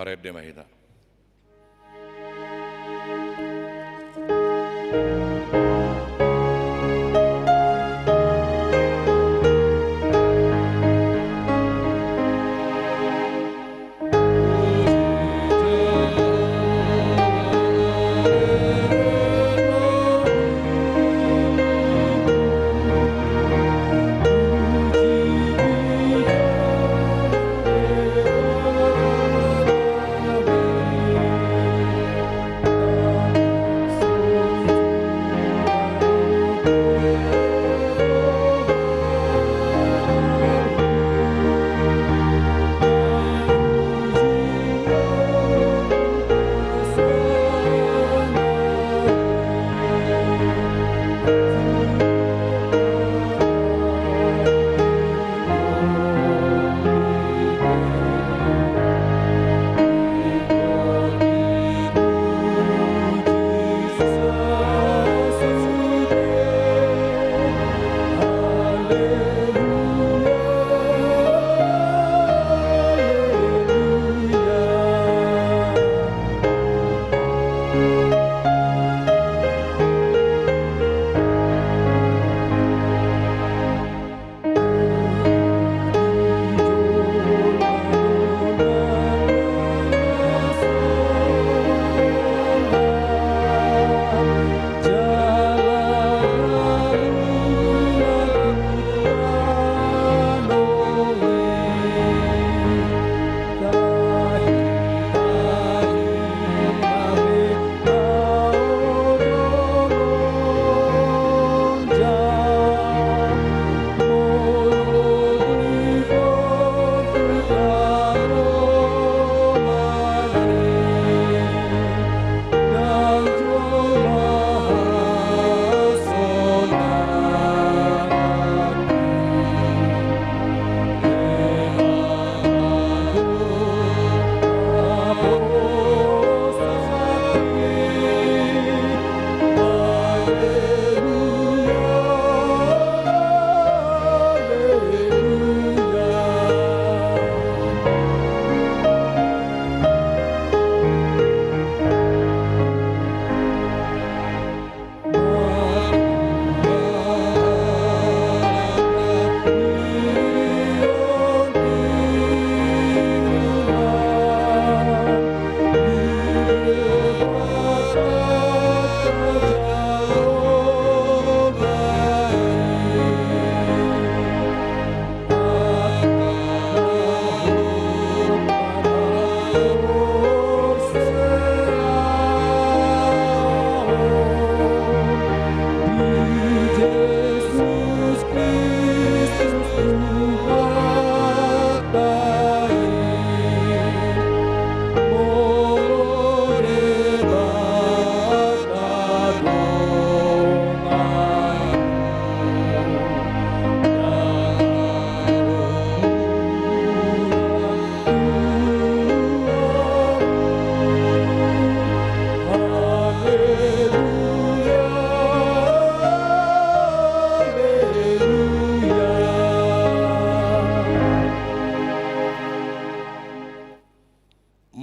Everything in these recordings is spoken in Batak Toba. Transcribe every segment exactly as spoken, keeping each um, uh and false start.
Marende ma hita.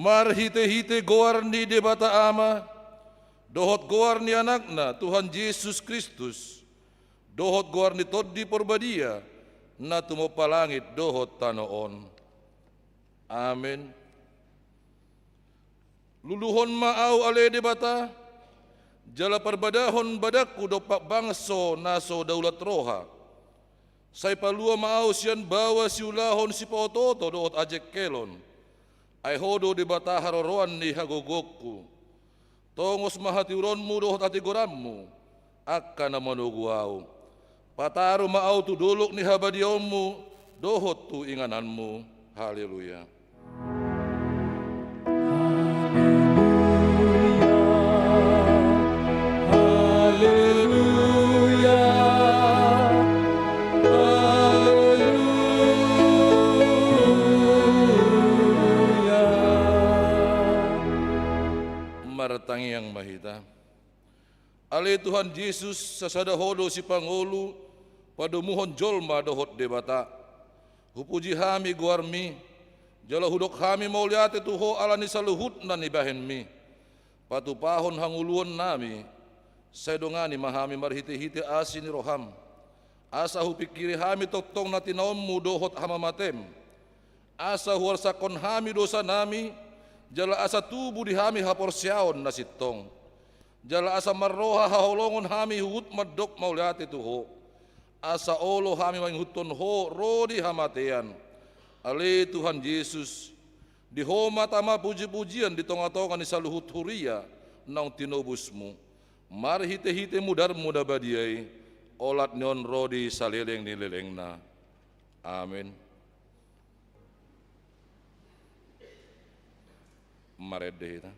Marhitehite goar ni Debata Ama, dohot goar ni Anakna, Tuhan Jesus Kristus, dohot goar ni Tondi Porbadia, na tumompa langit dohot tano on. Amen. Luluhon ma ahu ale Debata, jala parbadahon badanku dompak bangso na so daulat roha. Sai palua ma ahu sian baoa siulahon sipaotooto dohot ajengkelon. Ai Ho do Debata haroroan ni hagogoonku. Tongos ma hatiuronmu dohot hatigoranmu, angka na manogu ahu. Pataru ma ahu tu dolok ni habadiaonmu, dohot tu ingananmu. Haleluya. Haleluya. Haleluya. Haleluya. Martangiang ma hita. Ale Tuhan Jesus, sasada Ho do sipangolu, padomuhon jolma dohot Debata. Hupuji hami goarmi, Jala hudok hami mauliate tu Ho ala ni saluhutna na nibahenMi. Patupahon hangoluannami, sai dongani ma hami marhitehite asi ni rohaM, asa hupingkiri hami tongtong na tinaonMu dohot hamamateM, asa huarsakhon hami dosanami, jala asa tubu di hami haporseaon na sintong, jala asa marroha haholongon hami huhut mandok mauliate tu Ho, asa olo hami mangihuthon Ho ro di hamatean. Ale Tuhan Jesus, di Ho ma tama pujipujian di tongatonga ni saluhut huria naung tinobusMu, marhitehite mudarMu na badia i, olat ni on ro di saleleng ni lelengna. Amen. Marende hita.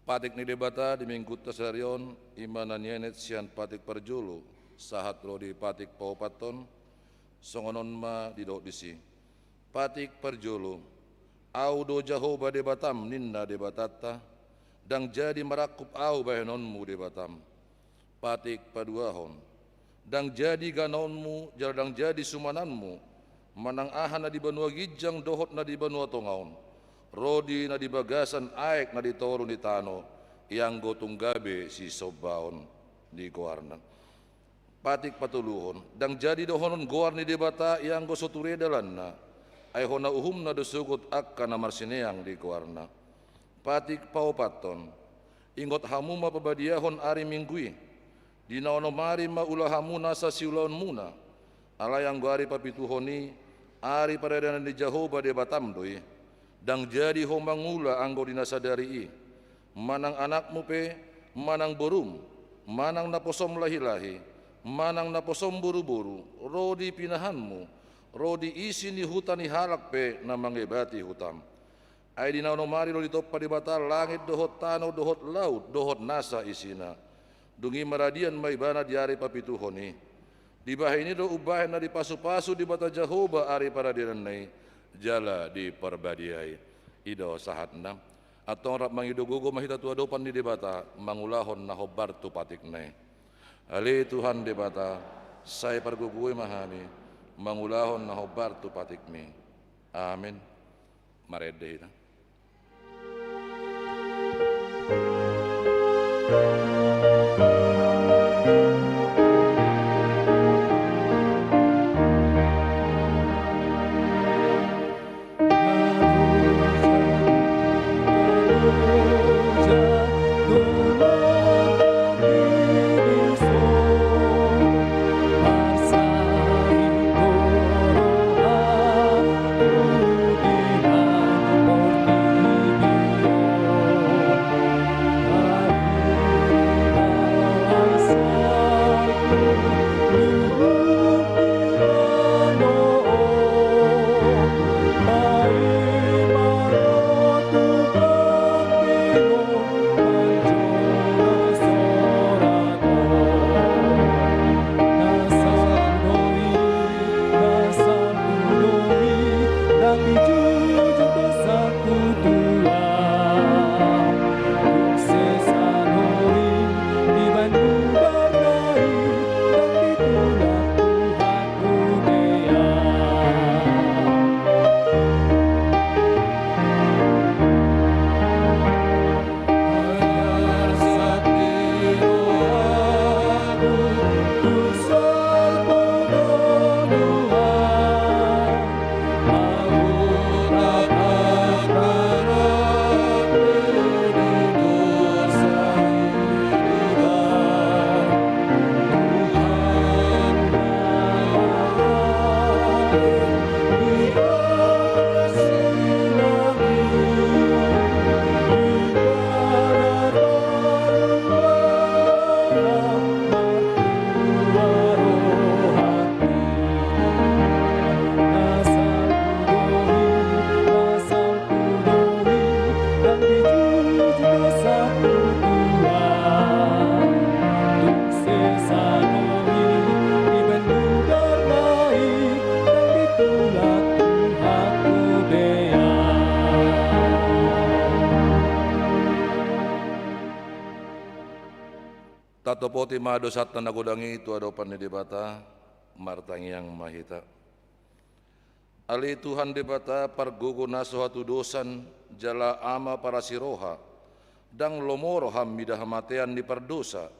Patik ni Debata di Minggunta sadari on, i ma na nienet sian patik parjolo sahat ro di patik paopathon, songon on ma didok disi. Patik parjolo. Ahu do Jahowa Debatam, ninna Debatanta, ndang jadi marangkup ahu bahenonmu Debatam. Patik paduahon. Ndang jadi ganaonmu, jala ndang jadi sumananmu, manang aha na di banua ginjang dohot na di banua tonga on, ro di na di bagasan aek na di toru ni tano, ianggo tung gabe sisombaon ni goarna. Patik patoluhon. Ndang jadi dohonon goar ni Debata ianggo so ture dalanna, ai hona uhumna do sogot angka na marsineang di goarna. Patik paopathon. Ingot hamu ma pabadiahon ari Minggu i. Di na onom ari ma ula hamu nasa siulaonmuna. Alai anggo ari papituhon i, ari paradanan ni Jahowa Debatam do i. Ndang jadi ho mangula anggo di na sadari i. Manang anakmu pe, manang borum, manang naposom lahilahi, manang naposom boruboru, ro di pinahanmu, ro di isi ni huta ni halak pe na mangebati hutam. Ai di na onom ari do ditompa Debata langit dohot tano dohot laut dohot nasa isina. Dung i maradian ma ibana di ari papituhon i. Dibahen i do umbahen na dipasupasu Debata Jahowa ari paradiananna i, jala diparbadiai. I do sahatna. Antong rap mangido gogo ma hita tu adopan ni Debata, mangulahon na hombar tu patikna i. Ale Tuhan Debata, sai pargogoi ma hami, mangulahon na hombar tu patikmi. Amen. Marende hita. Topoti ma dosanta na godang i tu adopan ni Debata. Martangiang ma hita. Ale Tuhan Debata, pargogo na so hatudosan, jala Ama parasi roha, ndang lomo roham mida hamatean ni pardosa.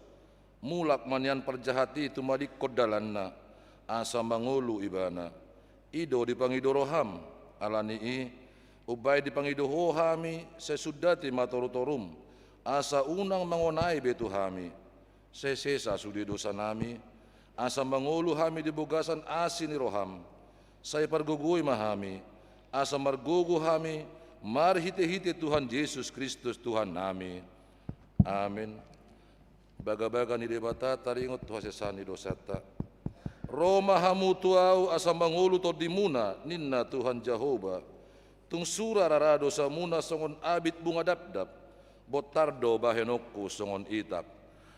Mulak ma nian parjahat i tumadingkon dalanna, asa mangolu ibana. I do dipangido roham. Ala ni i, umbaen dipangido Ho hami, sai sundati ma torutorum, asa unang mangonai be tu hami. Sai sesa sude dosanami, asa mangolu hami di bagasan asi ni roham. Sai pargogoi ma hami, asa margogo hami marhitehite Tuhan Jesus Kristus Tuhannami. Amen. Bagabaga ni Debata taringot tu hasesaan ni dosanta. Ro ma hamu tu Ahu asa mangolu tondimuna, ninna Tuhan Jahowa. Tung sura rara dosamuna songon abit bunga dapdap, bontar do bahenonku songon itap.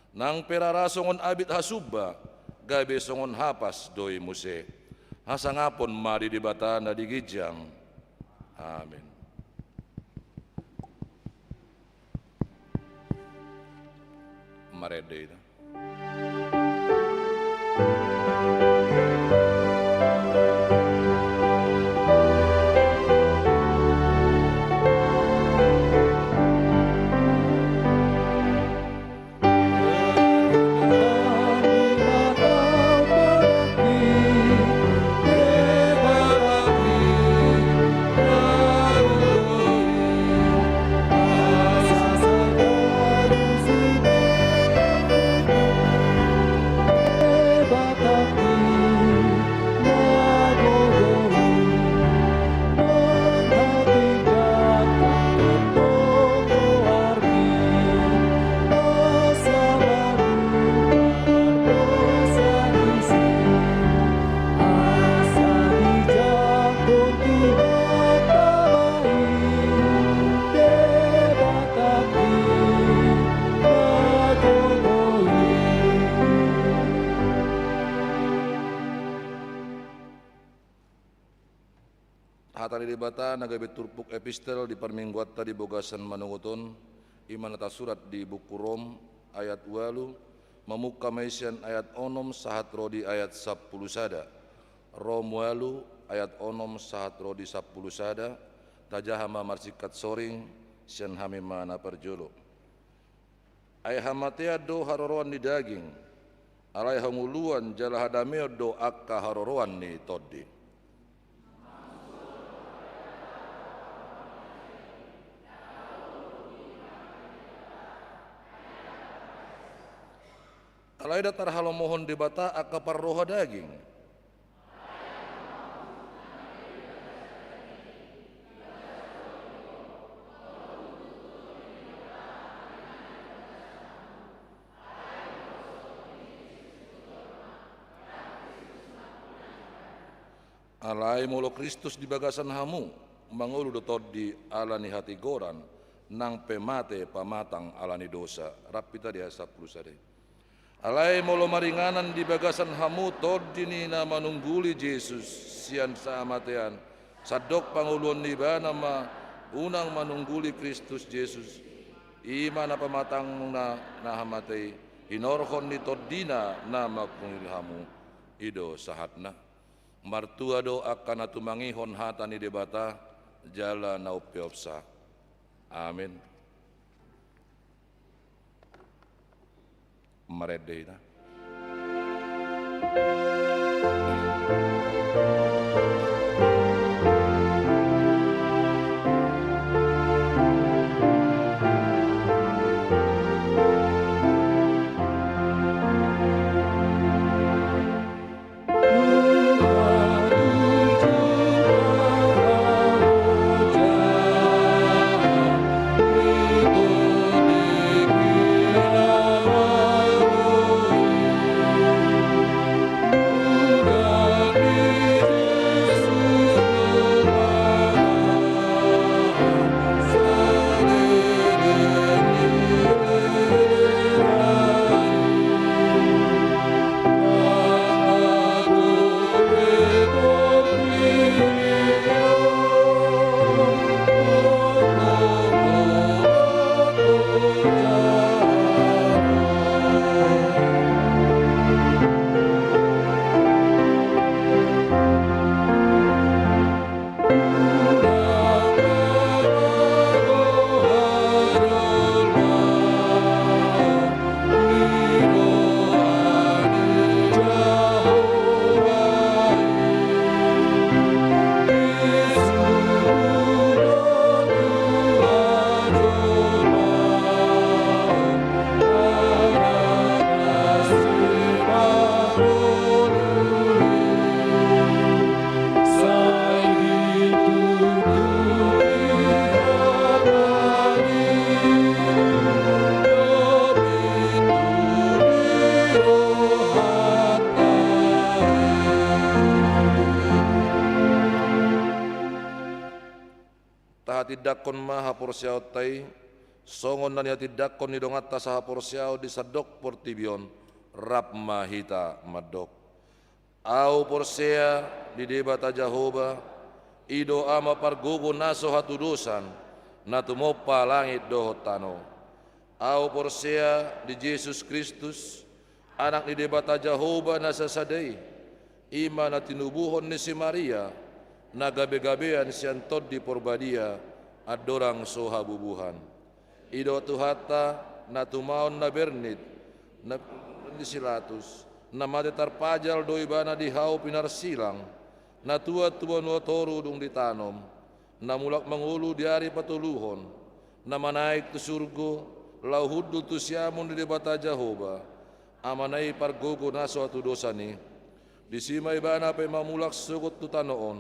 Nang pe rara songon abit hasumba, gabe songon hapas do i muse. Hasangapon ma di Debata na di ginjang. Amen. Marende hita. Hata ni Debata na gabe turpuk epistel di parmingguanta di bagasan manongot on, i ma na tarsurat di buku Rom, ayat ualu, mamungka ma i sian ayat onom sahat ro di ayat sampulu sada. Rom ualu, ayat onom sahat ro di sampulu sada. Tajaha ma marsingkat soring, sian hami ma na parjolo. Ai hamatean do haroroan ni daging, alai hangoluan jala hadameon do angka haroroan ni Tondi. Alai ndang tarhalomohon Debata angka parroha daging. Alai molo Kristus di bagasan hamu, mangolu do Tondi ala ni hatigoran, nang pe mate pamatang ala ni dosa. Rap hita di ayat sampulu sada i. Alai molo maringanan di bagasan hamu Tondi ni na manungguli Jesus sian hamatean, sandok pangoluon ni Ibana ma unang manungguli Kristus Jesus, i ma na pamatangna na hamate i, hinorhon ni Tondina na mangkungkuli hamu. I do sahatna. Martua do angka na tumangihon hata ni Debata jala na umpeopsa. Amen. Marende hita. Tahatindangkon ma haporseaonta i, songon na nihatindangkon ni donganta sahaporseaon di sandok portibi on, rap ma hita mandok. Ahu porsea di Debata Jahowa, i do Ama pargogo na so hatudosan, na tumompa langit dohot tano. Ahu porsea di Jesus Kristus, Anak ni Debata Jahowa na sasada i, i ma na tinubuhon ni si Maria, na gabegabean sian Tondi Porbadia, andorang so habubuhan. I do Tuhanta, na tumaon na bernit, na ni si Pilatus, na mate tarpajal do ibana di hau pinarsilang, na tuat tu banua toru dung ditanom, na mulak mangolu di ari patoluhon, na manaek tu surgo, laho hundul tu siamun ni Debata Jahowa, Amana i pargogo na so hatudosan i. Disi ma ibana paima mulak sogot tu tano on,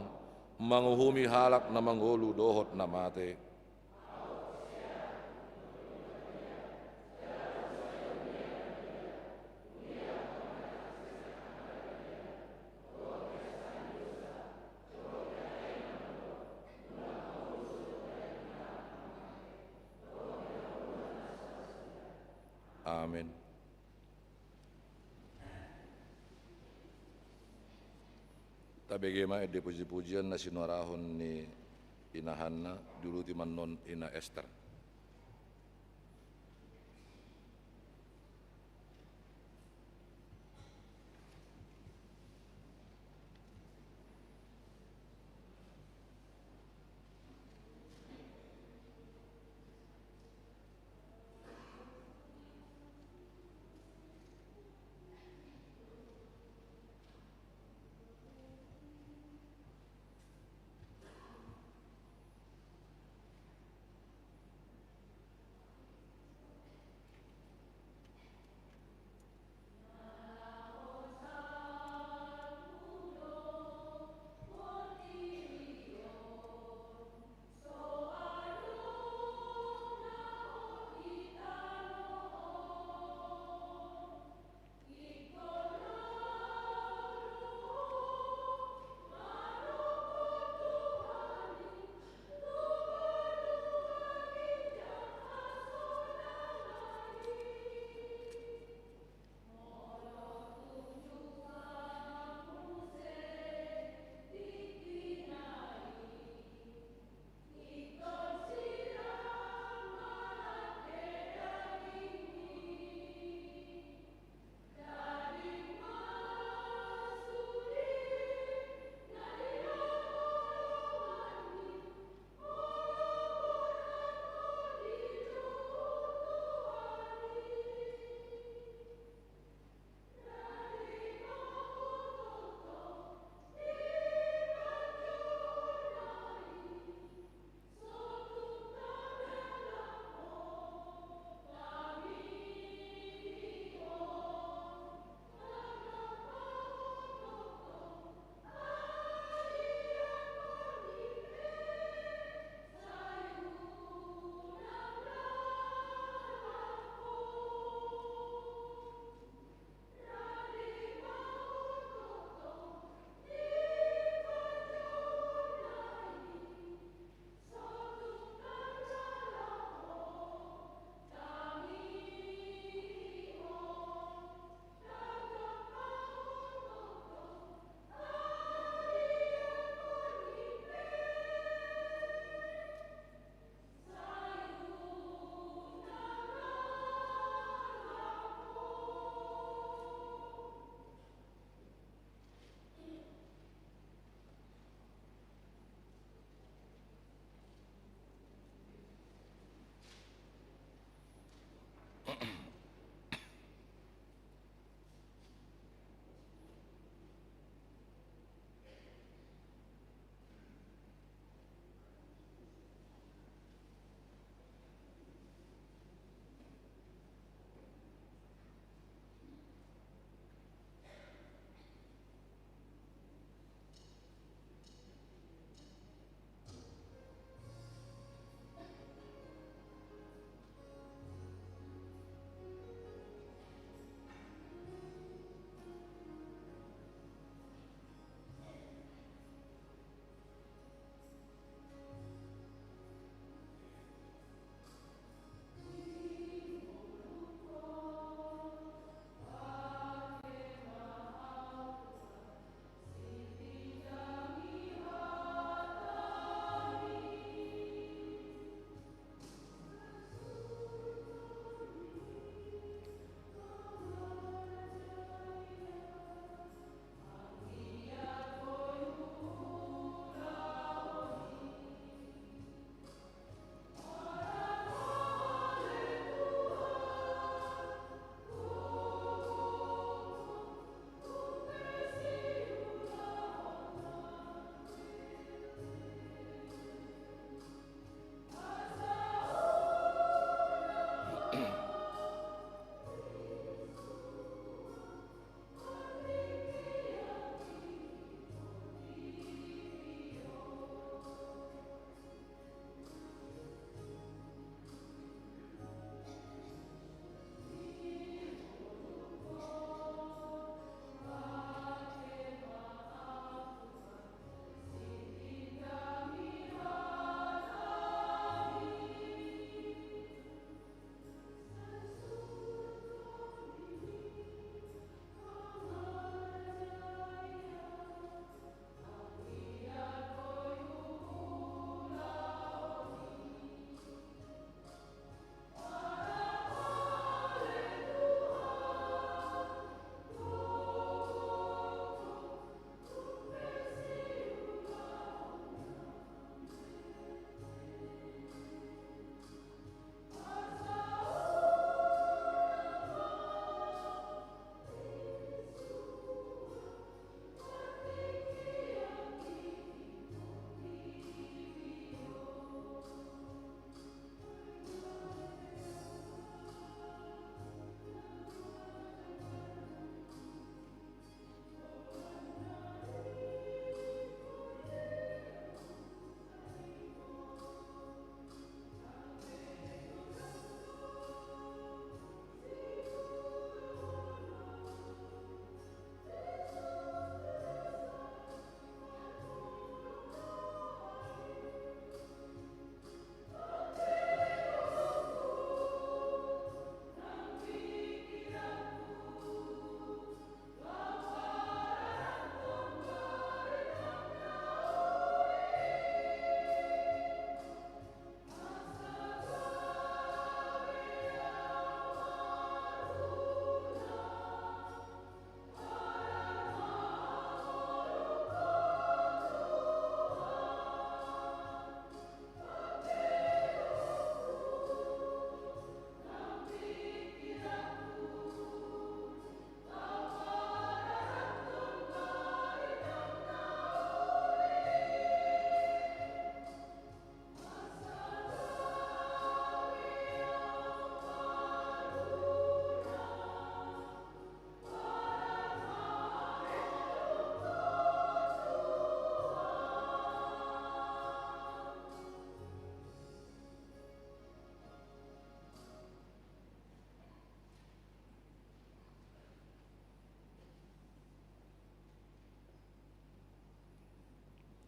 manguhumi halak na mangolu dohot na mate. Amen. Tabege ma ende pujipujian na sinuarahon ni inahanna, diuduti ma annon Ina Ester.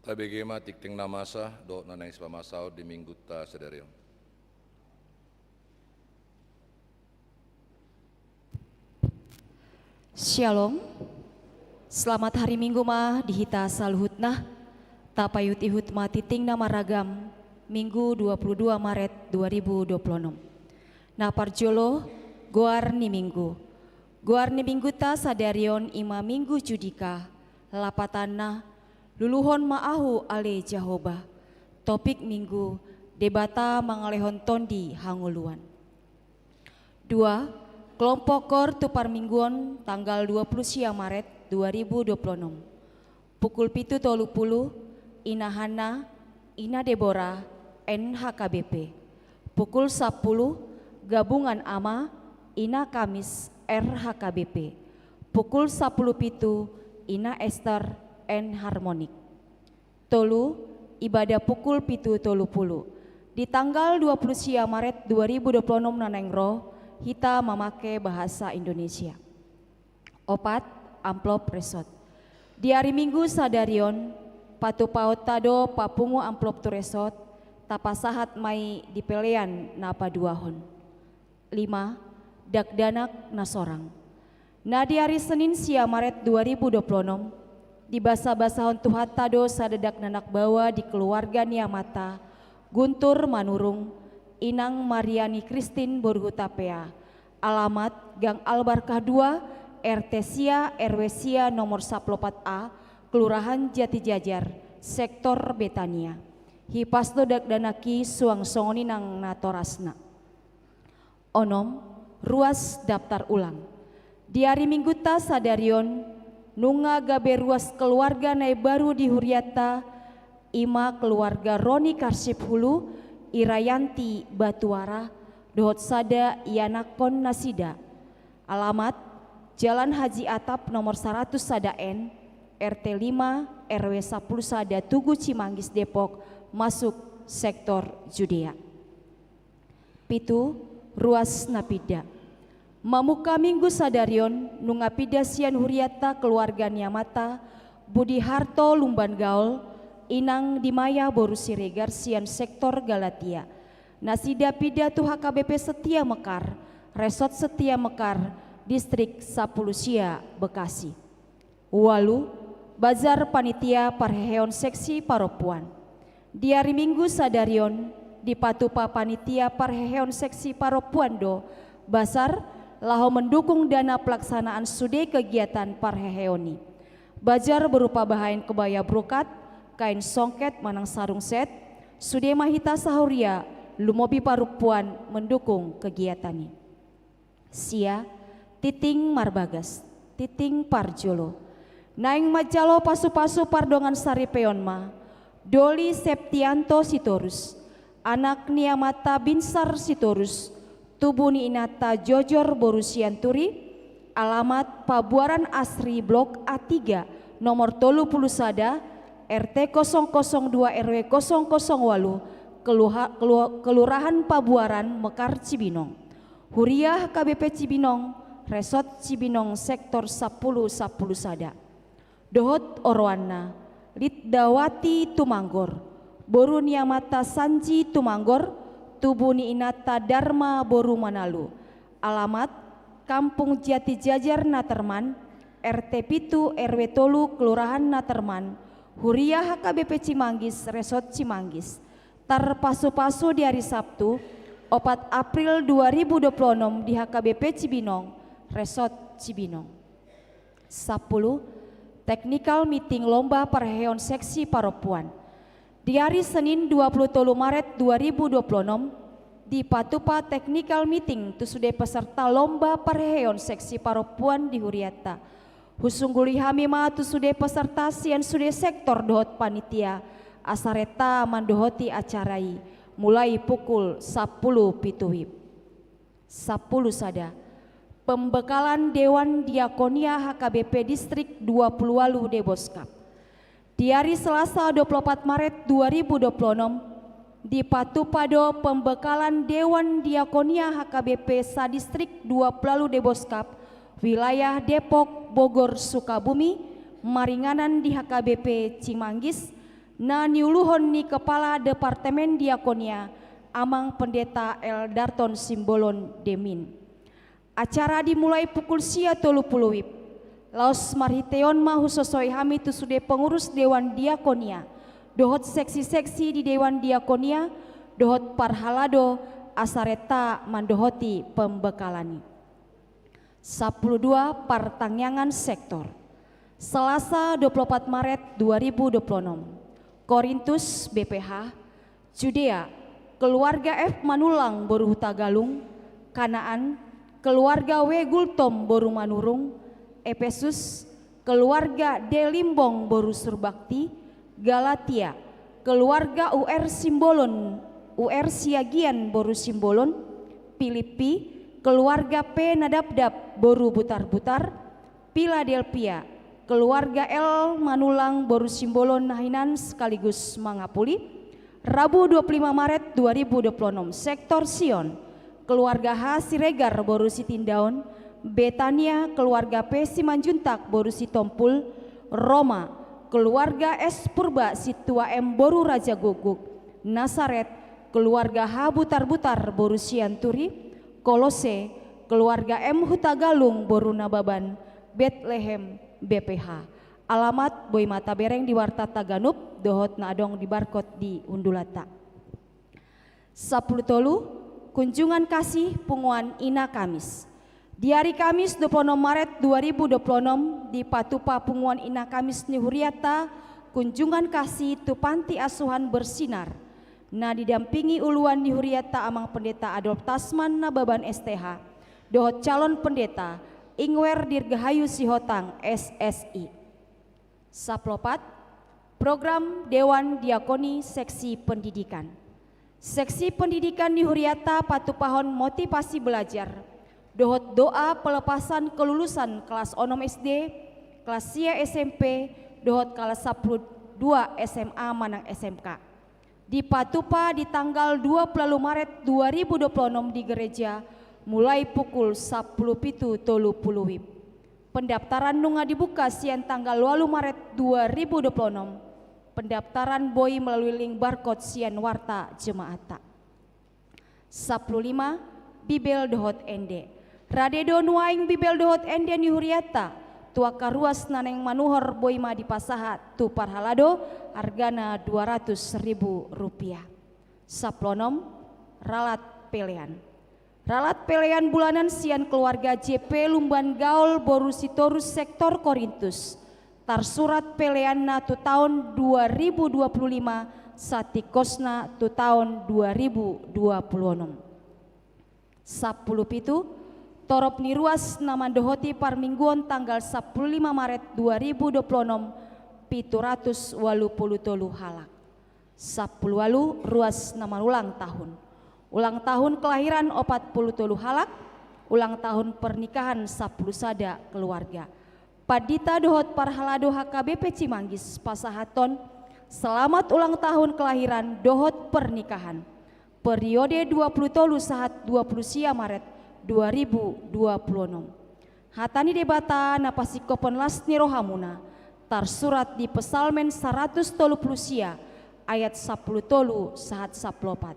Tabege ma tingting na masa dohot na naeng sipamasaon di Minggunta sadari on. Syalom. Selamat hari Minggu ma di hita saluhutna. Tapaihut-ihut ma tingting na maragam, Minggu dua puluh dua Maret dua ribu dua puluh enam. Na parjolo, goar ni Minggu. Goar ni Minggunta sadari on i ma Minggu Judika, lapatanna, Luluhon ma Ahu ale Jahowa. Topik Minggu, Debata mangalehon tondi hangoluan. Dua, kelompok koor tu parmingguon tanggal dua puluh sia Maret dua ribu dua puluh enam. Pukul pitu tolu pulu, Ina Hanna, Ina Debora, N H K B P. Pukul sapulu, gabungan ama, Ina Kamis, R H K B P. Pukul sapulu pitu, Ina Ester, N Harmonik. Tolu, ibadah pukul pitu tolu pulu. Di tanggal dua puluh sia Maret dua ribu dua puluh enam na naeng ro, hita mamake bahasa Indonesia. Opat, amplop resort. Di ari Minggu sadari on, patupaonta do papungu amplop tu resort, tapasahat ma i di pelean na paduahon. Lima, dakdanak na sorang. Na di ari Senin sia Maret dua ribu dua puluh enam, dibasabasahon Tuhanta do sada dakdanak baoa di keluarga ni amanta, Guntur Manurung, Inang Mariani Kristin boru Hutapea, alamat Gang Albarkah dua, R T sia, R W sia, nomor sapulu opat A, Kelurahan Jatijajar, Sektor Betania. Hipas do dakdanak i suang songon i nang natorasna. Onom, ruas daftar ulang. Di ari Minggunta sadari on, nunga gabe ruas keluarga na imbaru di hurianta, i ma keluarga Roni Karsip Hulu, Irayanti Batuara, dohot sada ianakhon nasida. Alamat: Jalan Haji Atap nomor saratus sada N, R T lima, R W sapuluh sada, Tugu Cimanggis, Depok, masuk sektor Judea. Pitu, ruas na pinda. Mamungka Minggu sadari on nunga pinda sian hurianta keluarga ni amanta Budi Harto Lumban Gaol, inang Dimaya boru Siregar sian sektor Galatia. Nasida pinda tu H K B P Setia Mekar, Resort Setia Mekar, Distrik Sapuluh Sia, Bekasi. Ualu, bazar panitia parheheon seksi parompuan. Di ari Minggu sadari on, dipatupa panitia parheheon seksi parompuan do bazar laho mendukung dana pelaksanaan sude kegiatan parheheon i. Bazar berupa bahaen kebaya brokat, kain songket manang sarung set, sude ma hita sahuria lumobi parompuan mendukung kegiatan i. Sia, tintin marbagas, tintin parjolo. Naeng manjalo pasupasu pardongan saripeon ma Doli Septianto Sitorus, anak ni amanta Binsar Sitorus, tubu ni inanta Jojor boru Sianturi, alamat Pabuaran Asri, Blok A tiga, nomor tolu puluh sada, R T kosong kosong dua R W kosong kosong walu, Keluha-, Kelu-, Kelurahan Pabuaran, Mekar Cibinong. Huria H K B P Cibinong, Resort Cibinong, sektor sapuluh sapuluh sada. Dohot oroanna, Lidawati Tumanggor, boru ni amanta Sanji Tumanggor, tubu ni inanta Darma boru Manalu. Alamat: Kampung Jati Jajar Naterman, R T pitu R W tolu, Kelurahan Naterman, Huria H K B P Cimanggis, Resort Cimanggis. Tarpasupasu di ari Sabtu, opat April dua ribu dua puluh enam, di H K B P Cibinong, Resort Cibinong. Sapuluh, technical meeting lomba parheheon seksi parompuan. Di ari Senin dua puluh tolu Maret dua ribu dua puluh enam, dipatupa technical meeting tu sude peserta lomba parheheon seksi parompuan di hurianta. Husungguli hami ma tu sude peserta sian sude sektor dohot panitia, asa renta mandohoti acara i, mulai pukul sapuluh pitu WIB. Sapuluh sada, pembekalan Dewan Diakonia H K B P Distrik dua puluh walu Deboskap. Di ari Selasa dua puluh opat Maret dua ribu dua puluh enam, dipatupa do pembekalan Dewan Diakonia H K B P sa-Distrik dua puluh walu Deboskap, wilayah Depok, Bogor, Sukabumi, maringanan di H K B P Cimanggis, na niuluhon ni Kepala Departemen Diakonia, Amang Pendeta L. Darton Simbolon, Demin. Acara dimulai pukul sia tolu puluh WIB. Laos marhite on ma husosoi hami tu sude pengurus Dewan Diakonia dohot seksi-seksi di Dewan Diakonia dohot parhalado, asa renta mandohoti pembekalan i. Sapuluh dua, partangiangan sektor. Selasa dua puluh opat Maret dua ribu dua puluh enam, Korintus, B P H, Judea, keluarga F. Manullang boru Hutagalung. Kanaan, keluarga W. Gultom boru Manurung. Epesus, keluarga D. Limbong boru Surbakti. Galatia, keluarga U. R. Simbolon, U. R. Siagian boru Simbolon. Pilippi, keluarga P. Nadabdab boru Butarbutar. Piladelpia, keluarga L. Manullang boru Simbolon, na hinan sekaligus mangapuli. Rabu dua puluh lima Maret dua ribu dua puluh enam, sektor Sion, keluarga H. Siregar boru Sitindaon. Betania, keluarga P. Simanjuntak boru Sitompul. Roma, keluarga S. Purba Situa M boru Rajagukguk. Nasaret, keluarga H. Butarbutar boru Sianturi. Kolose, keluarga M. Hutagalung boru Nababan. Betlehem, B P H. Alamat boi ma tabereng di wartata ganup dohot na adong di barkot di hundulanta. Sapuluh tolu, kunjungan kasih punguan Ina Kamis. Di ari Kamis dua puluh enam Maret dua ribu dua puluh enam, dipatupa punguan Ina Kamis ni hurianta kunjungan kasih tu Panti Asuhan Bersinar, na didampingi uluan ni hurianta Amang Pendeta Adolf Tasman Nababan, S T H, dohot calon pendeta Ingwer Dirgahayu Sihotang, S S I. Saplopat, program Dewan Diakoni Seksi Pendidikan. Seksi pendidikan ni huriata patupahon motivasi belajar dohot doa pelepasan kelulusan kelas onom S D, kelas sia S M P, dohot kelas sampulu dua S M A manang S M K. Dipatupa di tanggal dua pulu ualu Maret dua ribu dua pulu onom di gereja, mulai pukul sampulu pitu tolu pulu WIB. Pendaftaran nunga dibuka sian tanggal ualu Maret dua ribu dua pulu onom. Pendaftaran boi melalui link barcode sian warta jemaatta. Sampulu lima, Bibel dohot ende. Rade do nuaeng Bibel dohot ende ni huriata, tu angka ruas na naeng manuhor boi ma dipasahat tu parhalado, argana dua ratus ribu rupiah. Sampulu onom, ralat pelean. Ralat pelean bulanan sian keluarga J P Lumban Gaol boru Sitorus sektor Korintus. Tarsurat peleanna tu taon dua ribu dua pulu lima, sahat tingkosna tu taon dua ribu dua pulu onom. Sampulu pitu, torop ni ruas na mandohoti parmingguon tanggal sampulu lima Maret dua ribu dua pulu onom, pitu ratus ualu pulu tolu halak. Sampulu ualu, ruas na marulang tahun. Ulang tahun kelahiran opat pulu tolu halak, ulang tahun pernikahan sampulu sada keluarga. Pandita dohot parhalado H K B P Cimanggis pasahathon selamat ulang tahun kelahiran dohot pernikahan. Periode dua pulu tolu sahat dua pulu sia Maret dua ribu dua pulu onom. Hata ni Debata na pasingkophon las ni rohamuna, tarsurat di Psalmen saratus tolu pulu sia, ayat sampulu tolu sahat sampulu opat.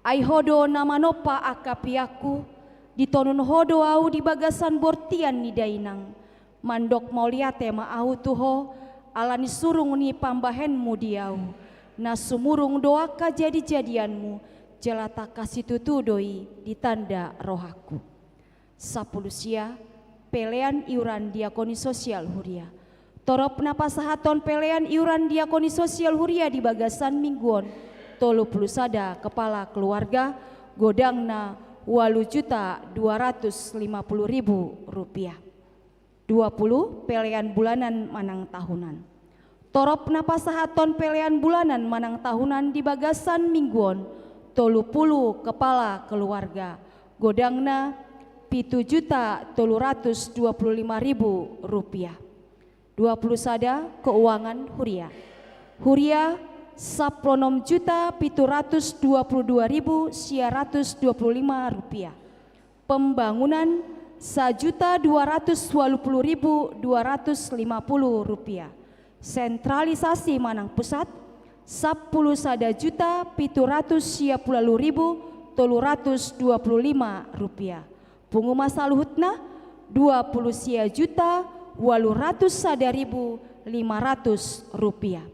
Ai Ho do na manompa angka peangku, ditonun Ho do ahu di bagasan bortian ni dainang. Mandok mauliate ma ahu tu Ho, ala ni surung ni pambahenmu di ahu. Na sumurung do angka jadijadianmu, jala tangkas situtu do i ditanda rohangku. Sampulu sia, pelean iuran diakoni sosial huria. Torop na pasahathon pelean iuran diakoni sosial huria di bagasan minggu on, tolu pulu sada kepala keluarga, godangna ualu juta dua ratus lima pulu ribu rupiah. Dua pulu, pelean bulanan manang tahunan. Torop na pasahathon pelean bulanan manang tahunan di bagasan minggu on, tolu pulu kepala keluarga, godangna pitu juta tolu ratus dua pulu lima ribu rupiah. Dua pulu sada, keuangan huria. Huria, sampulu onom juta pitu ratus dua pulu dua ribu sia ratus dua pulu lima rupiah. Pembangunan, sajuta dua ratus ualu pulu ribu dua ratus lima pulu rupiah. Sentralisasi manang pusat, sampulu sada juta pitu ratus sia pulu ualu ribu tolu ratus dua pulu lima rupiah. Pungu ma saluhutna, dua pulu sia juta ualu ratus sada ribu lima ratus rupiah.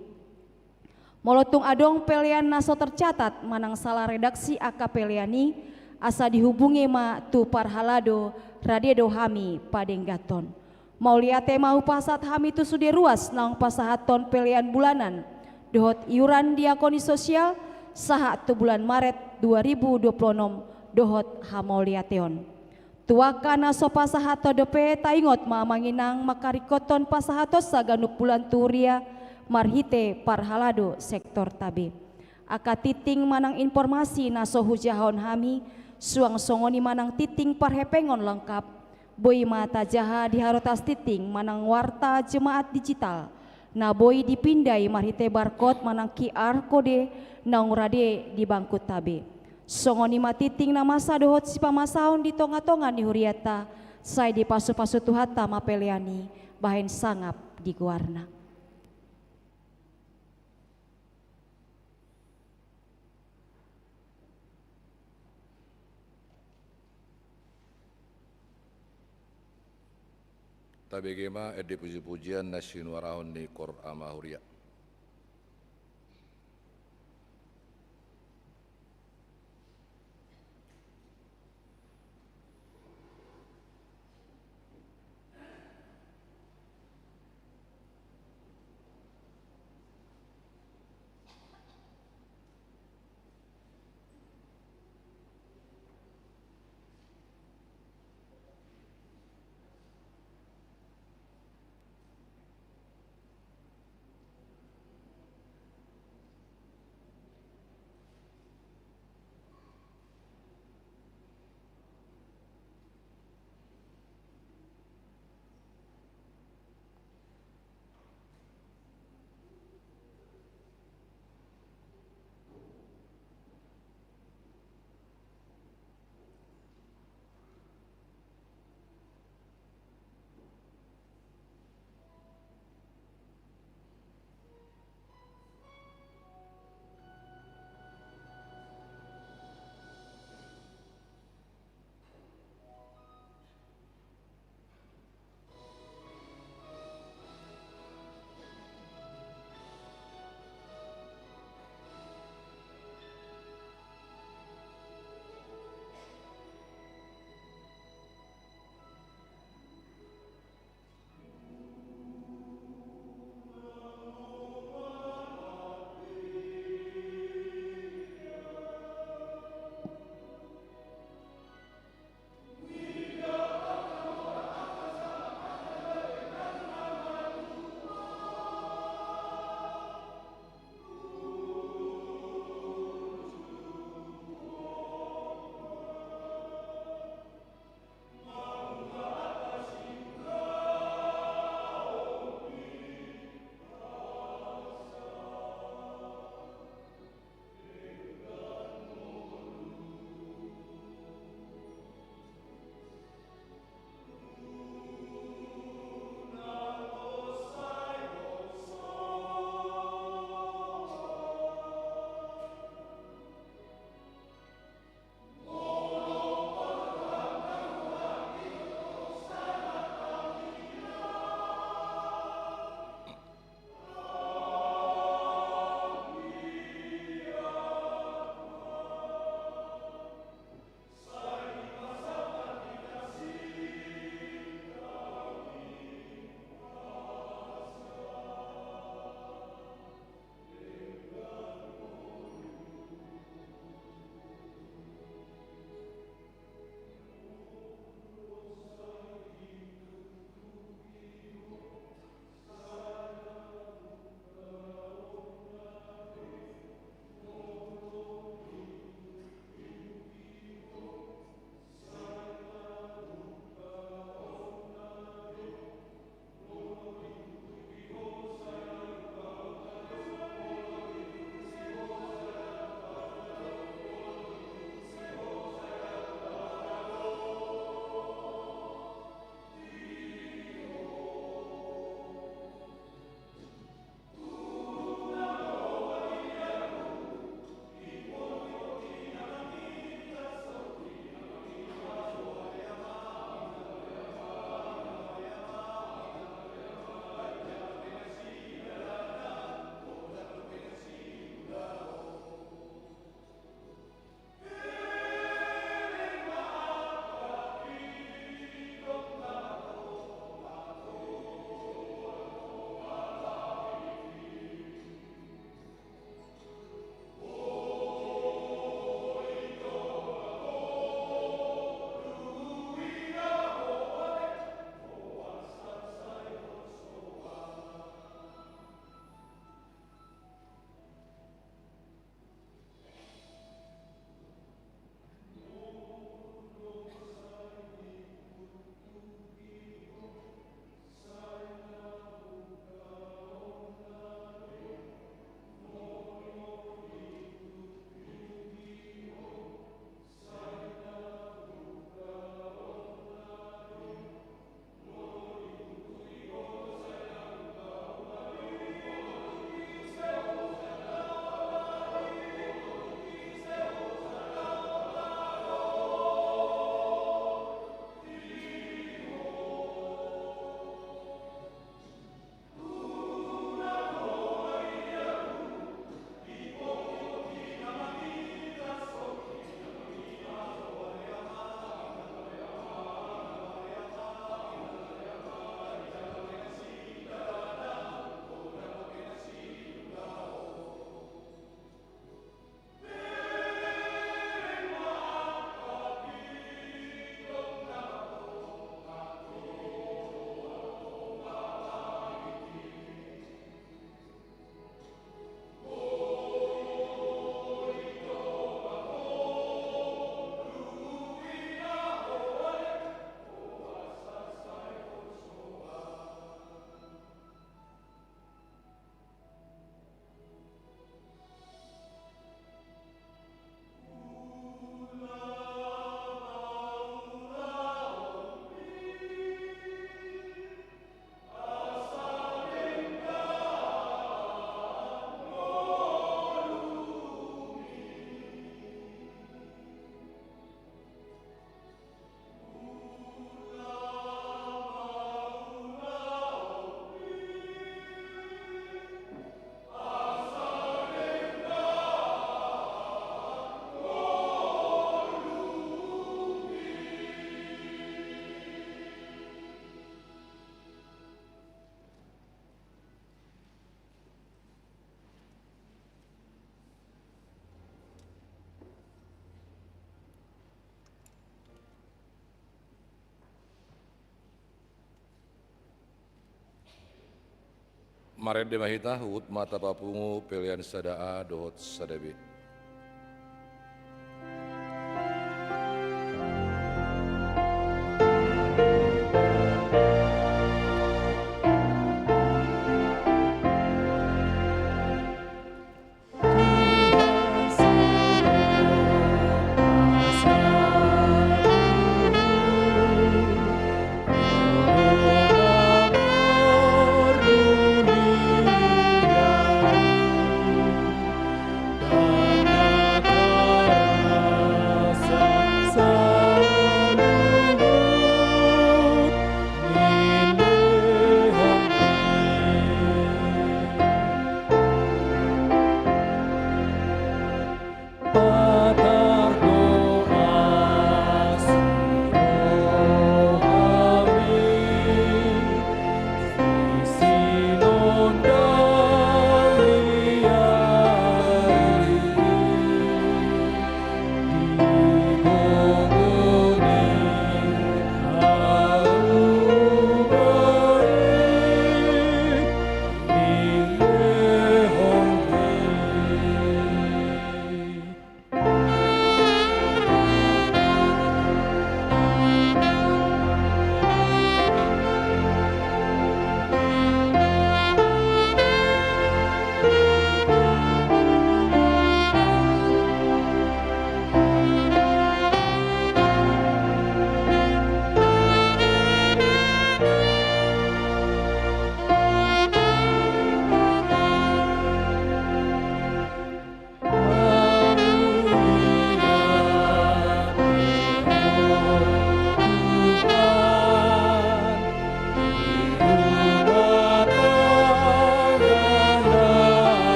Molo tung adong pelean na so tercatat manang salah redaksi angka pelean i, asa dihubungi ma tu parhalado, rade do hami padengganhon. Mauliate ma hupasahat hami tu sude ruas naung pasahathon pelean bulanan dohot iuran diakoni sosial sahat tu bulan Maret dua ribu dua pulu onom dohot hamauliateon. Tu angka na so pasahathon dope, taingot ma amang inang mangkaringkothon pasahathonsa ganup bulan tu huria marhite parhalado sektorta be. Angka tingting manang informasi na so hujahahon hami, suang songon i ma nang tingting parhepengon lengkap, boi ma tajaha di harotas tingting manang warta jemaat digital, na boi dipindai marhite barcode manang Q R code naung rade di bangkutta be. Songon i ma tingting na masa dohot sipamasaon di tongatonga ni hurianta, sai dipasupasu Tuhanta ma pelean i bahen sangap di goarna. Tabege ma ende pujipujian na sinuarahon ni koor ama huria. Marende ma hita, huhut ma tapapungu pelean sada A dohot sada B.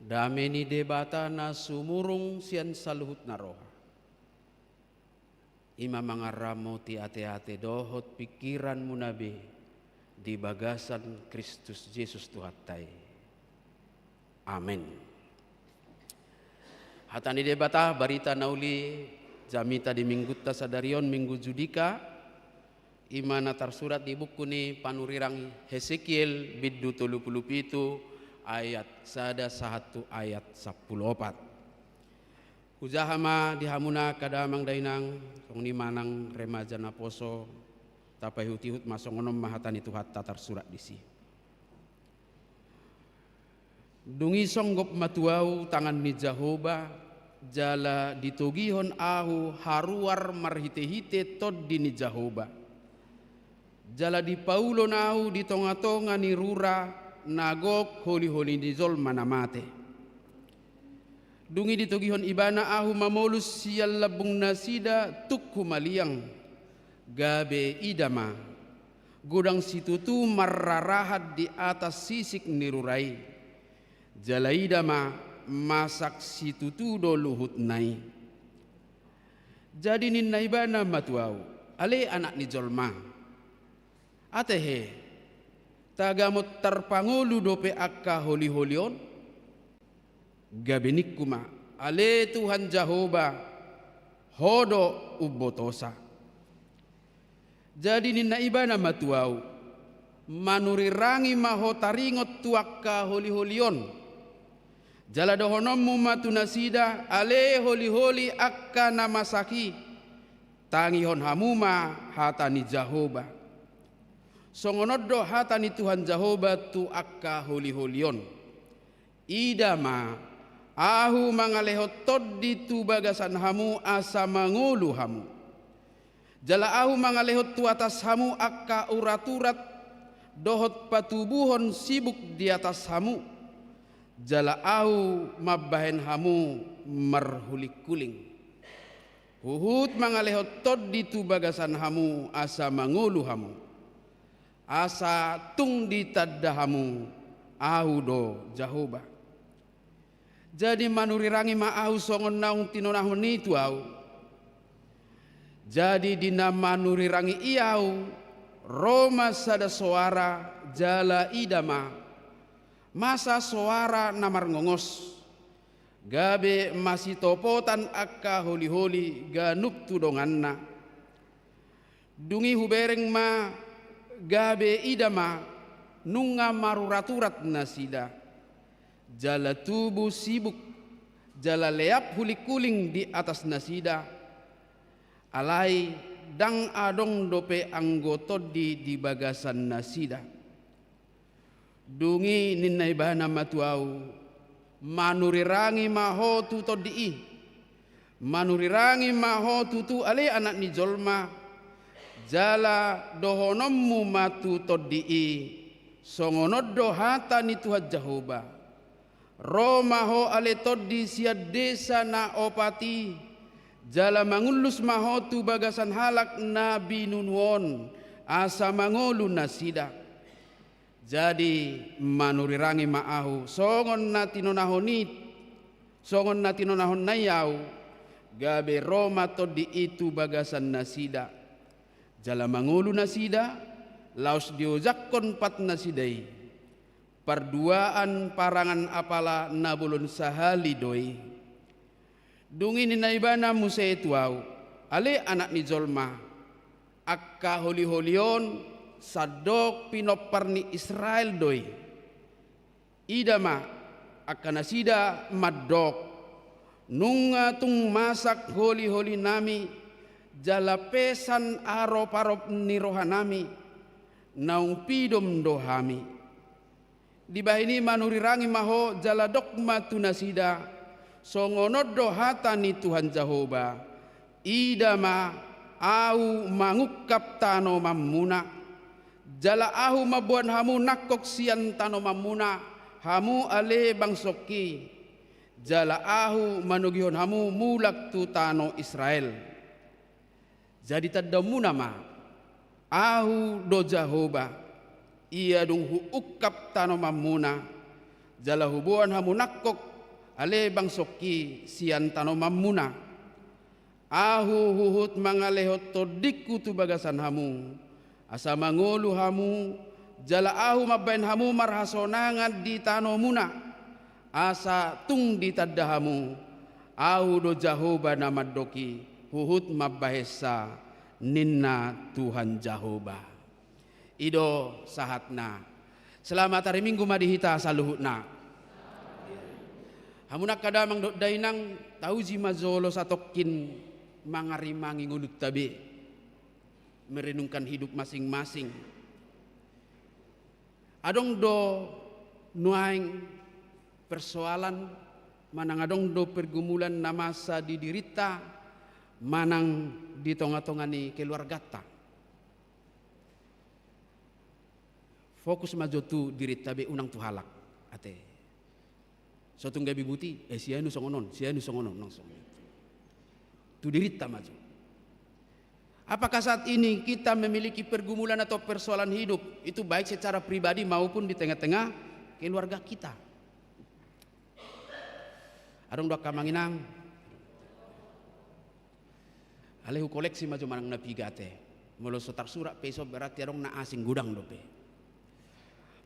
Dame ni Debata na sumurung sian saluhut na roha, i ma mangaramoti ateate dohot pingkiranmuna be di bagasan Kristus Jesus Tuhanta i. Amen. Hata ni Debata, barita na uli jamita di Minggunta sadari on, Minggu Judika, i ma na tarsurat di buku ni panurirang Hesekiel, bindu tolu pulu pitu, ayat sada sahat tu ayat sampulu opat. Hujaha ma di hamuna angka damang dainang, songon i ma nang remaja naposo, tapaihutihut ma songon on ma hata ni Tuhanta tarsurat disi. Dung i songgop ma tu ahu tangan ni Jahowa, Jala ditogihon ahu haruar marhitehite Tondi ni Jahowa. Jala dipaulon ahu di tongatonga ni rura na gok holiholi ni jolma na mate. Dung i ditogihon ibana ahu mamolus sian lambungnasida tung humaliang, gabe ida ma, godang situtu marrarahan di atas sisik ni rura i. Jala ida ma, masak situtu do luhutna i. Jadi ninna ibana ma tu ahu: Ale anak ni jolma, ate he, tagamon tarpangolu dope angka holiholi on? Gabe ningku ma: Ale Tuhan Jahowa, Ho do umbotosa. Jadi ninna ibana ma tu ahu: Manurirangi ma ho taringot tu angka holiholi on. Jala dohononmu ma tu nasida: Ale holiholi angka na masak i, tangihon hamu ma hata ni Jahowa. Songon on do hata ni Tuhan Jahowa tu angka holiholi on: Ida ma, ahu mangalehon tondi tu bagasan hamu asa mangolu hamu. Jala ahu mangalehon tu atas hamu angka uraturat dohot patubuhon sibuk di atas hamu. Jala ahu mambahen hamu marhulingkuling. Huhut mangalehon tondi tu bagasan hamu asa mangolu hamu, asa tung ditanda hamu: Ahu do Jahowa. Jadi manurirangi ma ahu songon naung tinonahon i tu ahu. Jadi di na manurirangi i ahu, ro ma sada soara, jala ida ma, masa soara na marngongos, gabe masitopotan angka holiholi ganup tu donganna. Dung i hubereng ma, gabe ida ma, nunga maruraturat nasida, jala tubu sibuk, jala leap hulingkuling di atas nasida, alai ndang adong dope anggo tondi di bagasan nasida. Dung i ninna ibana ma tu ahu: Manurirangi ma ho tu tondi i. Manurirangi ma ho tutu, ale anak ni jolma, jala dohononmu ma tu tondi i: Songon on do hata ni Tuhan Jahowa: Ro ma ho, ale tondi, sian desa na opat i, jala mangullus ma ho tu bagasan halak na binunu on, asa mangolu nasida. Jadi manurirangi ma ahu songon na tinonahon i, songon na tinonahonna i ahu, gabe ro ma tondi i tu bagasan nasida. Jala mangolu nasida, laos diojakkon patnasida i parduaan parangan apala na bolon sahali do i. Dung i ninna ibana muse tu ahu: Ale anak ni jolma, angka holiholi on sandok pinompar ni Israel do i. Ida ma, angka nasida mandok: Nunga tung masak holiholinami, jala pesan aroparop ni rohanami, naung pidom do hami. Dibahen i manurirangi ma ho jala dok ma tu nasida: Songon on do hata ni Tuhan Jahowa: Ida ma, ahu mangungkap tanomanmuna, jala ahu mamboan hamu nangkok sian tanomanmuna, hamu ale bangsongki, jala ahu manogihon hamu mulak tu tano Israel. Jadi tandaonmuna ma: Ahu do Jahowa, ia dung huungkap tanomanmuna, jala huboan hamu nangkok, ale bangsongki, sian tanomanmuna. Ahu huhut mangalehon tondingku tu bagasan hamu, asa mangolu hamu, jala ahu mambahen hamu marhasonangan di tanomuna, asa tung ditanda hamu: Ahu do Jahowa na mandok i, huhut mambahensa, ninna Tuhan Jahowa. I do sahatna. Selamat hari Minggu ma di hita saluhutna. Hamu angka damang dohot dainang, tauji ma jolo satongkin mangarimangi ngolunta be, merenungkan hidup masing-masing. Adong do nuaeng persoalan Manang adong do pergumulan na masa di dirinta manang di tonga-tonga ni keluarganta. Fokus ma jo tu dirinta be, unang tu halak. Ate. So tung gabe buti, eh, si anu songon on, si anu songon on, unang songon on. Tu dirinta ma jo. Apakah saat ini kita memiliki pergumulan atau persoalan hidup, itu baik secara pribadi maupun di tengah-tengah keluarga kita? Adong do, angka amang inang? Alai hukoleksi ma jo manang na piga, ate. Molo so tarsurat pe ison, berarti adong na asing, godang dope.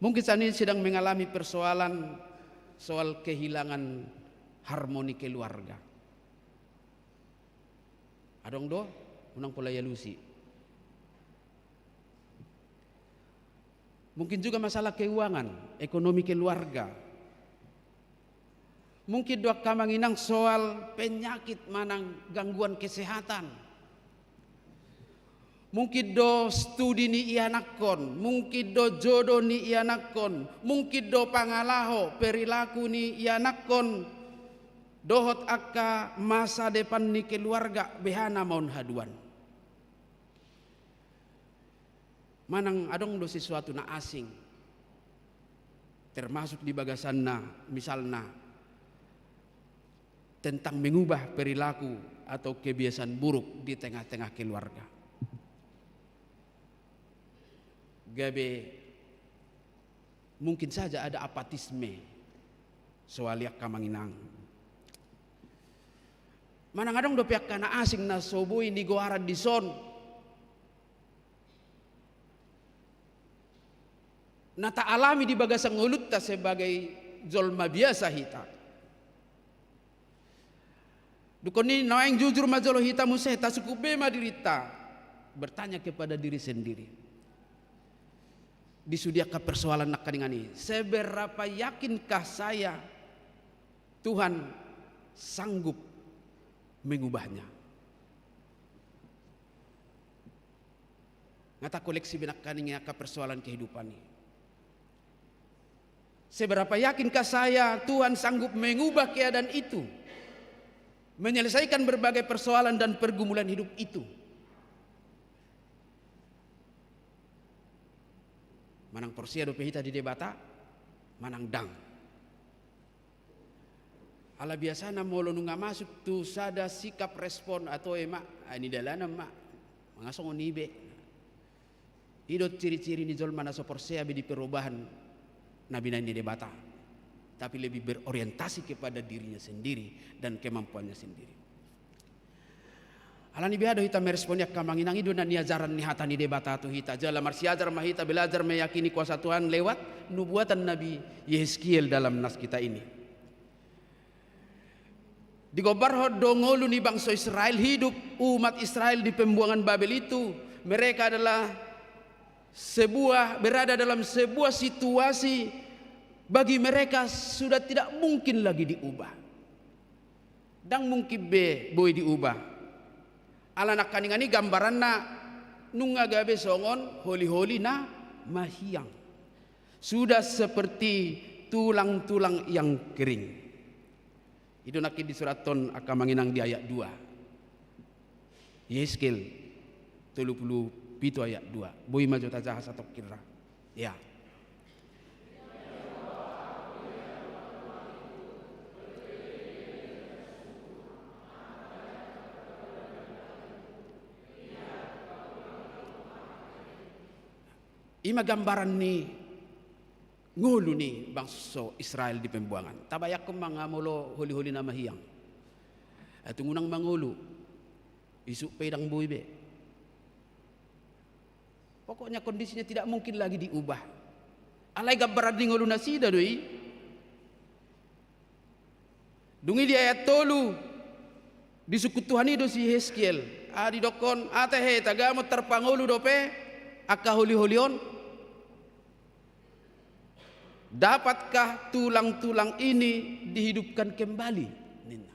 Mungkin saat ini sedang mengalami persoalan soal kehilangan harmoni keluarga. Adong do? Unang pola ialusi. Mungkin juga masalah keuangan, ekonomi keluarga. Mungkin do, angka amang inang, soal penyakit manang gangguan kesehatan. Mungkin do studi ni ianakkon, mungkin do jodoh ni ianakkon, mungkin do pangalaho, perilaku ni ianakkon, dohot angka masa depan ni keluarga, beha nama on haduan. Manang adong do sesuatu na asing, termasuk di bagasanna, misalna, tentang mengubah perilaku atau kebiasaan buruk di tengah-tengah keluarga. Gabe mungkin saja ada apatisme soal i, angka amang inang. Manang adong dope angka na asing na so boi nigoaran dison, na taalami di bagasan ngolunta sebagai jolma biasa hita. Dungkon i, naeng jujur ma jolo hita muse, tasungkun be ma dirinta, bertanya kepada diri sendiri. Di sude angka persoalan nangkaningan i, seberapa yakinkah saya Tuhan sanggup mengubahnya? Nga takoleksi be nangkaning i angka persoalan kehidupan i. Seberapa yakinkah saya Tuhan sanggup mengubah keadaan itu, menyelesaikan berbagai persoalan dan pergumulan hidup itu? Manang porsea dope hita di Debata, manang ndang. Ala biasana molo nunga masuk tu sada sikap respon, atau e ma, ai ni dalan ma, mangasongon i be. I do ciri-ciri ni jolma na so porsea be di perubahan na binahen ni Debata, tapi lebih berorientasi kepada dirinya sendiri dan kemampuannya sendiri. Alani beha do hita merespon i, angka amang inang? I do na niajaran ni hata ni Debata tu hita. Jala marsiajar ma hita, belajar meyakini kuasa Tuhan lewat nubuatan Nabi Yehezkiel dalam nas kita ini. Digombarhon do ngolu ni bangso Israel, hidup umat Israel di pembuangan Babel itu, mereka adalah sebuah, berada dalam sebuah situasi bagi mereka sudah tidak mungkin lagi diubah. Ndang mungkin be boi diubah. Ala nangkaningan i gambaranna nunga gabe songon holi-holi na mahiang. Sudah seperti tulang-tulang yang kering. I do nangkin disurathon, angka amang inang, di ayat dua. Yehezkiel tolu pulu pitu ayat dua. Boi ma jo tajaha satongkin ra. Ya. I ma gambaran ni ngolu ni bangso Israel di pembuangan. Tabayangkon ma nga molo holi-holi na mahiang. Ai tung unang mangolu, isuk pe ndang boi be. Pokoknya kondisinya tidak mungkin lagi diubah. Alai gambaran ni ngolu nasida do i. Dung i di ayat tolu, disungkun Tuhan i do si Yehezkiel. Ah, didokkon, ate he, tagamon tarpangolu dope angka holi-holi on. Dapatkah tulang-tulang ini dihidupkan kembali? Ninna.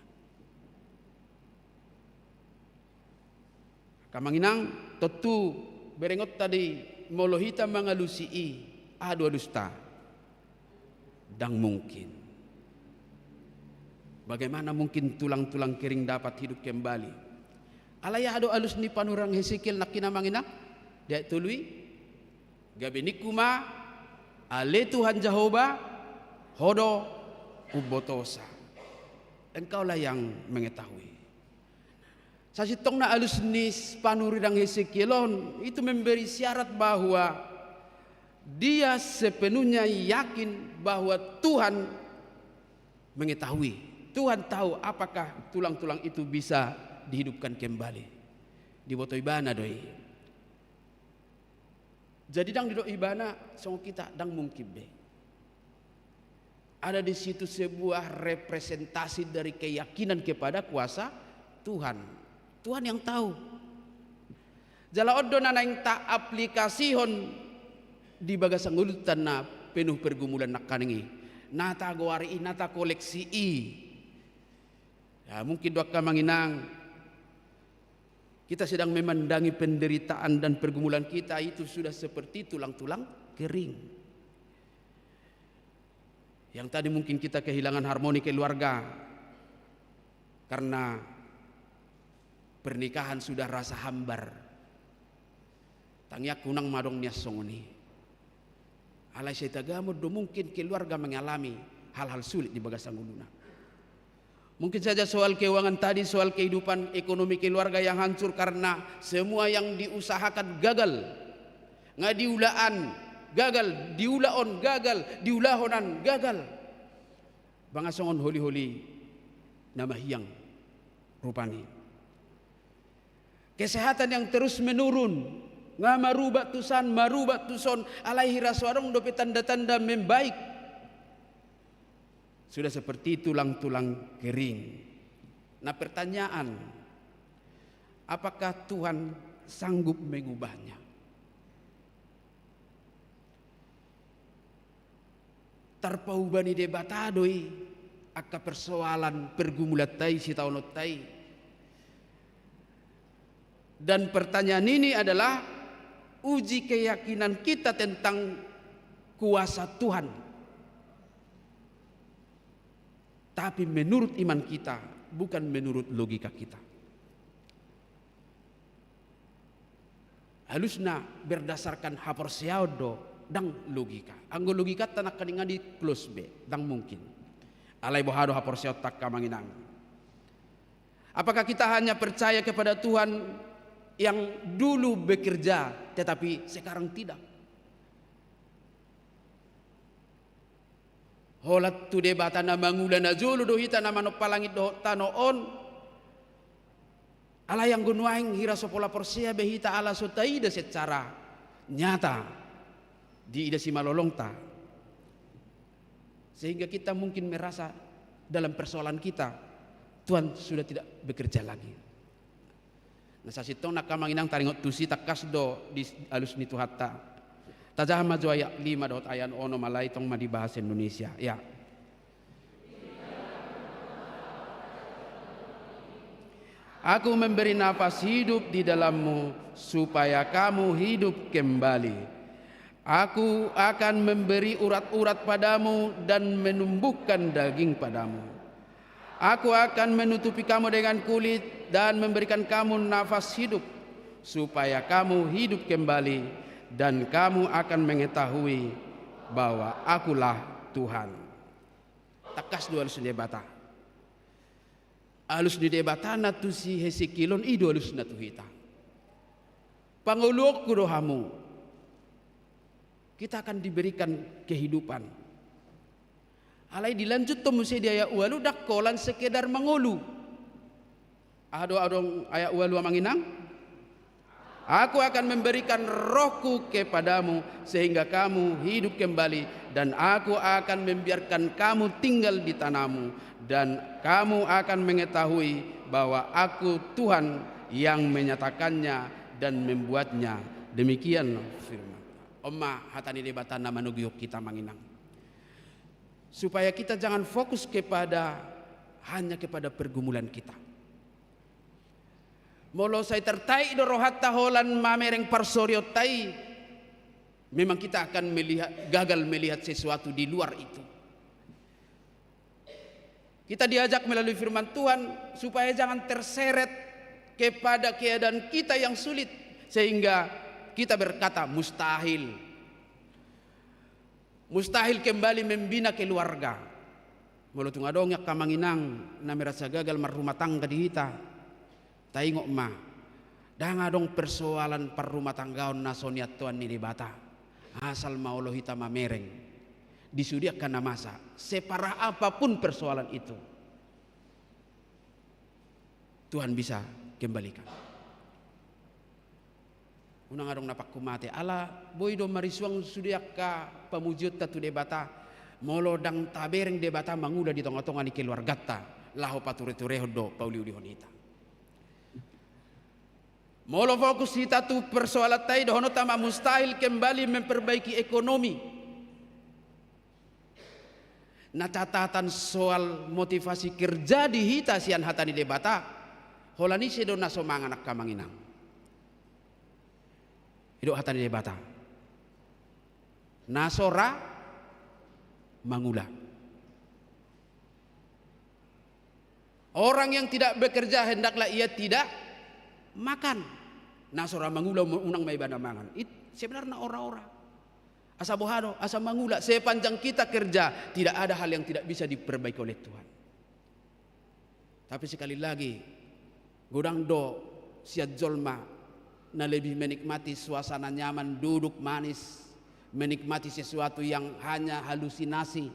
Angka amang inang, tontu berengonta do i molo hita mangalusi i, aha do alusta? Ndang mungkin. Bagaimana mungkin tulang-tulang kering dapat hidup kembali? Alai aha do alus ni panurirang Hesekiel nangkin, amang inang? Di ayat tolu i, gabe ningku ma, ale Tuhan Jahowa, Ho do umbotosa. Engkaulah yang mengetahui. Sasintongna alus ni panurirang Hesekiel on itu memberi syarat bahwa dia sepenuhnya yakin bahwa Tuhan mengetahui. Tuhan tahu apakah tulang-tulang itu bisa dihidupkan kembali. Diboto ibana do i. Jadi ndang didok ibana songon hita, ndang mungkin be. Ada di situ sebuah representasi dari keyakinan kepada kuasa Tuhan. Tuhan yang tahu. Jala on do na naeng taaplikasihon di bagasan ngolunta na penuh pergumulan nangkaning i, na tagoari i, na takoleksi i. Ya, mungkin do angka, amang inang, kita sedang memandangi penderitaan dan pergumulan kita itu sudah seperti tulang-tulang kering. Yang tadi mungkin kita kehilangan harmoni keluarga karena pernikahan sudah rasa hambar. Tangiangku unang ma adong nian songon i. Alai sai tagamon do mungkin keluarga mengalami hal-hal sulit di bagasan ngoluna. Mungkin saja soal keuangan tadi, soal kehidupan ekonomi keluarga yang hancur karena semua yang diusahakan gagal. Nga diulaan gagal, diulaon gagal, diulahon an gagal. Banga songon holi-holi na mahiang rupani. Kesehatan yang terus menurun, nga marubat tusan, marubat tuson, alai hira so adong dope tanda-tanda membaik. Sudah seperti tulang-tulang kering. Nah, pertanyaan, apakah Tuhan sanggup mengubahnya? Tarpauba ni Debata do i angka persoalan pergumulanta i, sitaononta i. Dan pertanyaan ini adalah uji keyakinan kita tentang kuasa Tuhan. Tapi menurut iman kita, bukan menurut logika kita. Alusna berdasarkan haporseaon do, ndang logika. Anggo logikanta nangkaning i di close be, ndang mungkin. Alai boha do haporseaonta, angka amang inang? Apakah kita hanya percaya kepada Tuhan yang dulu bekerja tetapi sekarang tidak? Holan tu Debata na mangula najolo do hita na manompa langit dohot tano on. Alai anggo nuaeng hira so pola porsea be hita ala so taida secara nyata, diida simalolongta. Sehingga kita mungkin merasa dalam persoalan kita, Tuhan sudah tidak bekerja lagi. Nah, sasintongna, angka amang inang, taringot tusi, tangkas do di alus ni Tuhanta. Tajaha ma jo ayat lima dohot ayat onom, alai tong ma di bahasa Indonesia. Ya. Aku memberi nafas hidup di dalammu, supaya kamu hidup kembali. Aku akan memberi urat-urat padamu dan menumbuhkan daging padamu. Aku akan menutupi kamu dengan kulit dan memberikan kamu nafas hidup, supaya kamu hidup kembali, dan kamu akan mengetahui bahwa Akulah Tuhan. Tangkas do alus ni Debata. Alus ni Debata na tu si Hesekiel on, i do alusna tu hita. Pangoluonku do hamu. Kita akan diberikan kehidupan. Alai dilanjuthon muse di ayat ualu, ndang holan sekedar mangolu. Aha do adong ayat ualu, amang inang? Aku akan memberikan Rohku kepadamu, sehingga kamu hidup kembali, dan Aku akan membiarkan kamu tinggal di tanahmu, dan kamu akan mengetahui bahwa Aku Tuhan yang menyatakannya dan membuatnya. Demikian firman. On ma hata ni Debata na manogihon hita, amang inang. Supaya kita jangan fokus kepada, hanya kepada pergumulan kita. Molo sai tartahi do rohanta holan mamereng parsorianta i, memang kita akan melihat, gagal melihat sesuatu di luar itu. Kita diajak melalui firman Tuhan supaya jangan terseret kepada keadaan kita yang sulit, sehingga kita berkata, "Mustahil. Mustahil kembali membina keluarga." Molo tung adong angka amang inang na merasa gagal marrumah tangga di hita, taingot ma, ndang adong persoalan parrumatanggaon na so niantoan ni Debata, asal ma olo hita mamereng di sude angka na masa, separah apapun persoalan itu, Tuhan bisa kembalikan. Unang adong na pangkumate, ala boi do marisuang sude angka pamujionta tu Debata, molo ndang tabereng Debata mangula di tonga-tonga ni keluarganta, laho patureturehon do pauliulihon hita. Molo fokus hita tu persoalanta i, dohononta ma mustahil kembali memperbaiki ekonomi. Na catatan soal motivasi kerja di hita sian hata ni Debata, holan ise do na so mangan angka amang inang? Didok hata ni Debata, na so ra mangula. Orang yang tidak bekerja, hendaklah ia tidak makan. Na so ra mangula, unang ma ibana mangan. It, sebenarna ora-ora. Asa boha do, asa mangula. Sepanjang kita kerja, tidak ada hal yang tidak bisa diperbaiki oleh Tuhan. Tapi sekali lagi, godang do sian jolma na lebih menikmati suasana nyaman, duduk manis, menikmati sesuatu yang hanya halusinasi.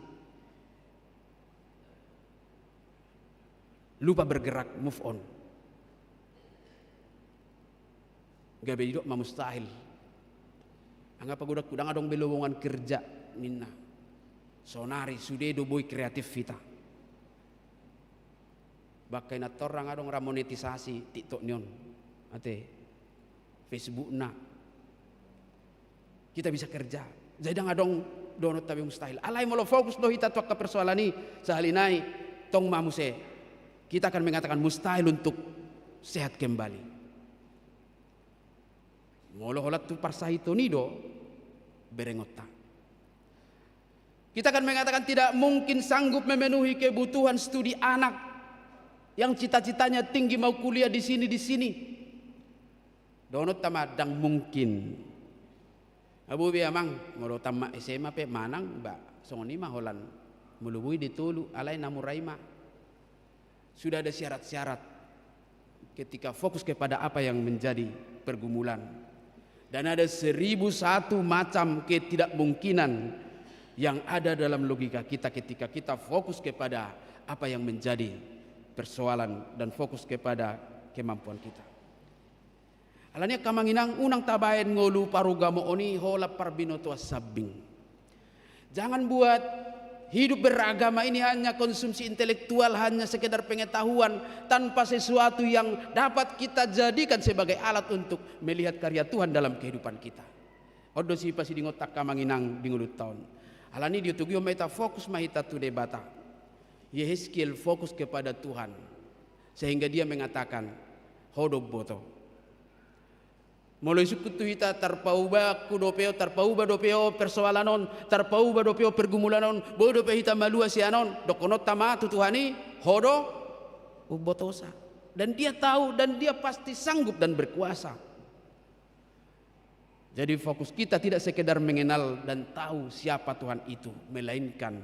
Lupa bergerak, move on. Gabe didok ma mustahil. Anggo pagodangku, ndang adong be lowongan kerja ninna. Saonari sude do boi kreatif hita. Bahkan inanta on ndang adong ra monetisasi TikTok ni on. Ate. Facebookna. Kita bisa kerja. Jadi ndang adong dohononta be mustahil. Alai molo fokus do hita tu angka persoalan i, sahali nai, tong ma muse, kita akan mengatakan mustahil untuk sehat kembali. Molo holan tu parsahiton i do berengonta, kita akan mengatakan tidak mungkin sanggup memenuhi kebutuhan studi anak yang cita-citanya tinggi, mau kuliah di sini, di sini. Dohononta ma ndang mungkin. Boi be amang, molo tamat S M A pe manang ba songon i ma holan, molo boi di tolu, alai na mura i ma. Sudah ada syarat-syarat ketika fokus kepada apa yang menjadi pergumulan. Dan ada seribu satu macam ketidakmungkinan yang ada dalam logika kita ketika kita fokus kepada apa yang menjadi persoalan dan fokus kepada kemampuan kita. Alani i angka amang inang, unang tabaen ngolu parugamoon i holan parbinotoan sambing. Jangan buat hidup beragama ini hanya konsumsi intelektual, hanya sekedar pengetahuan, tanpa sesuatu yang dapat kita jadikan sebagai alat untuk melihat karya Tuhan dalam kehidupan kita. On do sipasidingonta angka amang inang di ngolunta on. Alani i diotogihon ma hita, fokus ma hita tu Debata. Yehezkiel fokus kepada Tuhan. Sehingga dia mengatakan, "Ho do umboto." Molo isungkun tu hita, tarpauba dope ho, tarpauba dope ho persoalan on, tarpauba dope ho pergumulan on, boi dope hita malua sian on, dohononta ma tu Tuhan i, "Ho do umbotosa." Dan dia tahu, dan dia pasti sanggup dan berkuasa. Jadi fokus kita tidak sekedar mengenal dan tahu siapa Tuhan itu, melainkan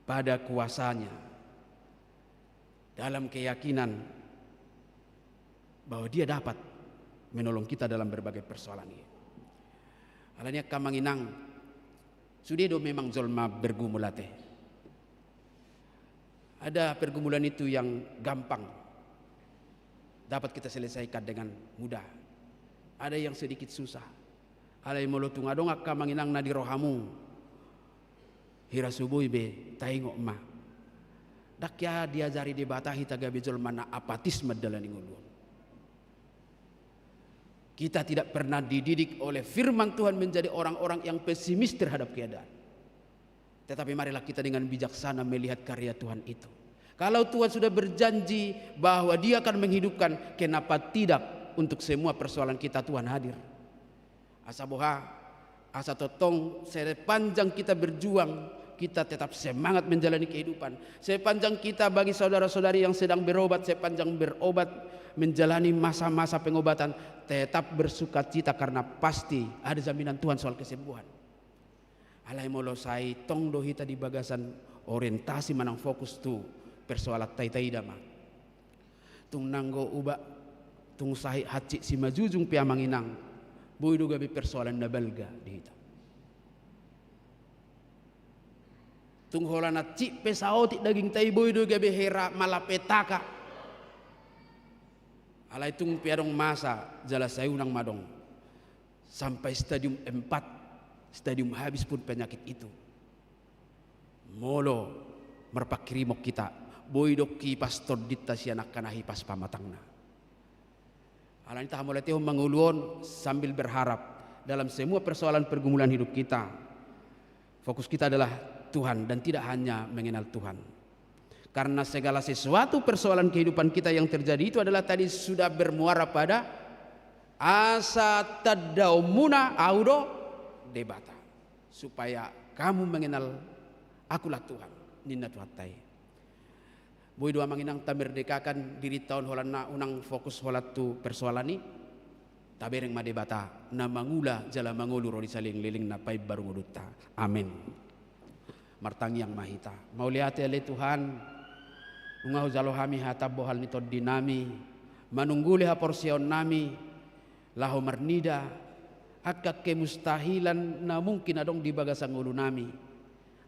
pada kuasanya. Dalam keyakinan bahwa Dia dapat menolong kita dalam berbagai persoalan ini. Alani i angka amang inang, sude do memang jolma bergumul ate. Ada pergumulan itu yang gampang dapat kita selesaikan dengan mudah. Ada yang sedikit susah. Alai molo tung adong angka amang inang na di rohamu, hira so boi be, taingot ma. Ndang hea diajari Debata hita gabe jolma na apatis mandalani ngolu on. Kita tidak pernah dididik oleh firman Tuhan menjadi orang-orang yang pesimis terhadap keadaan. Tetapi marilah kita dengan bijaksana melihat karya Tuhan itu. Kalau Tuhan sudah berjanji bahwa Dia akan menghidupkan, kenapa tidak untuk semua persoalan kita Tuhan hadir? Asa boha, asa tongtong sepanjang kita berjuang, kita tetap semangat menjalani kehidupan. Sepanjang kita bagi saudara-saudari yang sedang berobat, sepanjang berobat, menjalani masa-masa pengobatan, tetap bersukacita karena pasti ada jaminan Tuhan soal kesembuhan. Alai molo sai tong do hita di bagasan orientasi manang fokus tu persoalan ta, taida ma. Tung nanggo uba, tung sahit hansit simanjujung pe amang inang, boi do gabe persoalan na balga di hita. Tung holan hansit pe saotik dagingta i, boi do gabe hera malapetaka. Alai tung pe adong masa jala sai unang ma adong. Sampai stadium empat, stadium habis pun penyakit itu. Molo marpangkirimon hita, boi do hipas tondinta sian angka na hipas pamatangna. Alani i tahamauliatehon ma ngolu on sambil berharap dalam semua persoalan pergumulan hidup kita, fokus kita adalah Tuhan dan tidak hanya mengenal Tuhan. Karena segala sesuatu persoalan kehidupan kita yang terjadi itu adalah tadi sudah bermuara pada asa tandaonmuna Ahu do Debata, supaya kamu mengenal Akulah Tuhan, ninna Tuhanta i. Boi do amang inang tamerdekakan dirinta on holan na unang fokus holan tu persoalan i. Tabereng ma Debata na mangula jala mangolu ro di salelenglelengna paimbaru ngolunta. Amen. Martangiang ma hita. Mauliate ale Tuhan, nunga hujalo hami hata bohal ni tondinami, manungguli haporseaonnami, laho marnida angka kemustahilan na mungkin adong di bagasan ngolunami.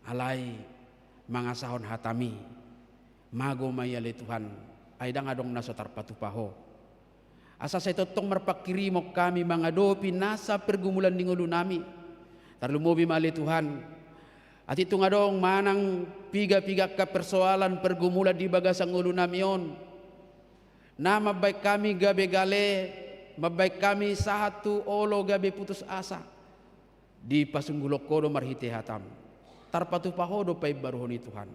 Alai mangasahon hatami, mago ma i ale Tuhan, ai ndang adong na so tarpatupa Ho. Asa sai tongtong marpangkirimon hami mangadopi nasa pergumulan ni ngolunami. Tarlumobi ma ale Tuhan, atik tung adong manang piga-piga angka persoalan pergumulan di bagasan ngolunami on, na mambaen hami gabe gale, mambaen hami sahat tu olo gabe putus asa, dipasunggulhon Ho do marhite hatam. Tarpatupa Ho do paimbaruhon i Tuhan.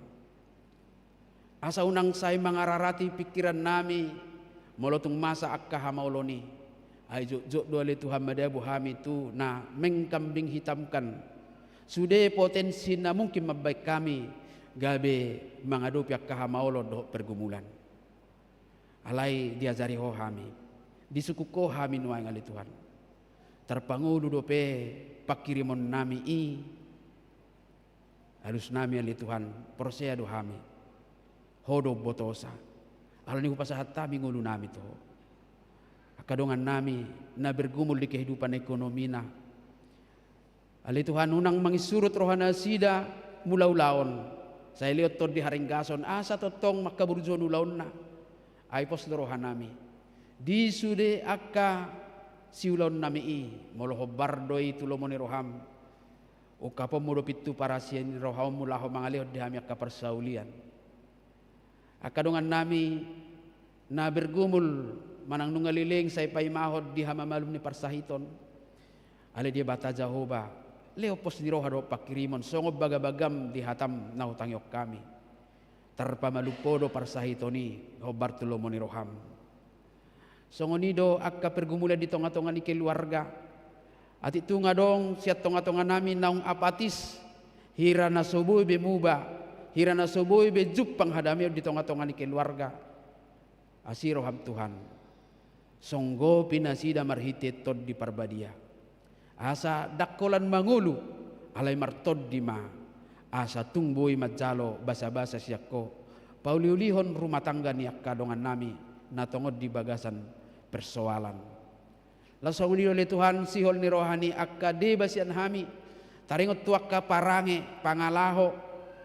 Asa unang sai mangararati pingkirannami molo tung masa angka hamaolon i. Ai jotjot do ale Tuhan madabu hami tu na mengkambing hitamkan sude potensi na mungkin mambaen hami gabe mangadopi angka hamaolon dohot pergumulan. Alai diajari Ho hami, disungkun Ho hami nuaeng ale Tuhan. Tarpangolu dope pangkirimonnami i. Alusnami ale Tuhan, porsea do hami. Ho do umbotosa. Alani i hupasahat hami ngolunami tu Ho. Angka dongannami na bergumul di kehidupan ekonomina, ale Tuhan, unang mangisurut rohanasida mula ulaon. Sai lehon tondi haringgason asa tongtong mangkaburjuhon ulaonna. Ai pos do rohanami di sude angka siulaonnami i. Molo hombar do i tu lomo ni roham, ungkaponmu do pintu parasian ni rohaonmu laho mangalehon di hami angka parsaulian. Angka dongannami na bergumul manang nunga leleng sai paimahon di hamamalum ni parsahiton. Ale Debata Jahowa, lehon pos ni roha dohot pangkirimon songon bagabagam di hatam na hutangihon hami. Tarpamalum Ho do parsahiton i hombar tu lomo ni roham. Songon i do angka pergumulan di tongatonga ni keluarga. Atik tung adong sian tongatonganami naung apatis, hira na so boi be muba, hira na so boi be jumpang hadameon di tongatonga ni keluarga. Asi roham Tuhan, songgopi nasida marhite Tondi Parbadia. Asa ndang holan mangolu, alai martondi ma, asa tung boi manjalo basabasa sian Ho pauliulihon rumah tangga ni angka dongannami na tongon di bagasan persoalan. Laos songon i do ale Tuhan, sihol ni roha ni angka deba sian hami, taringot tu angka parange, pangalaho,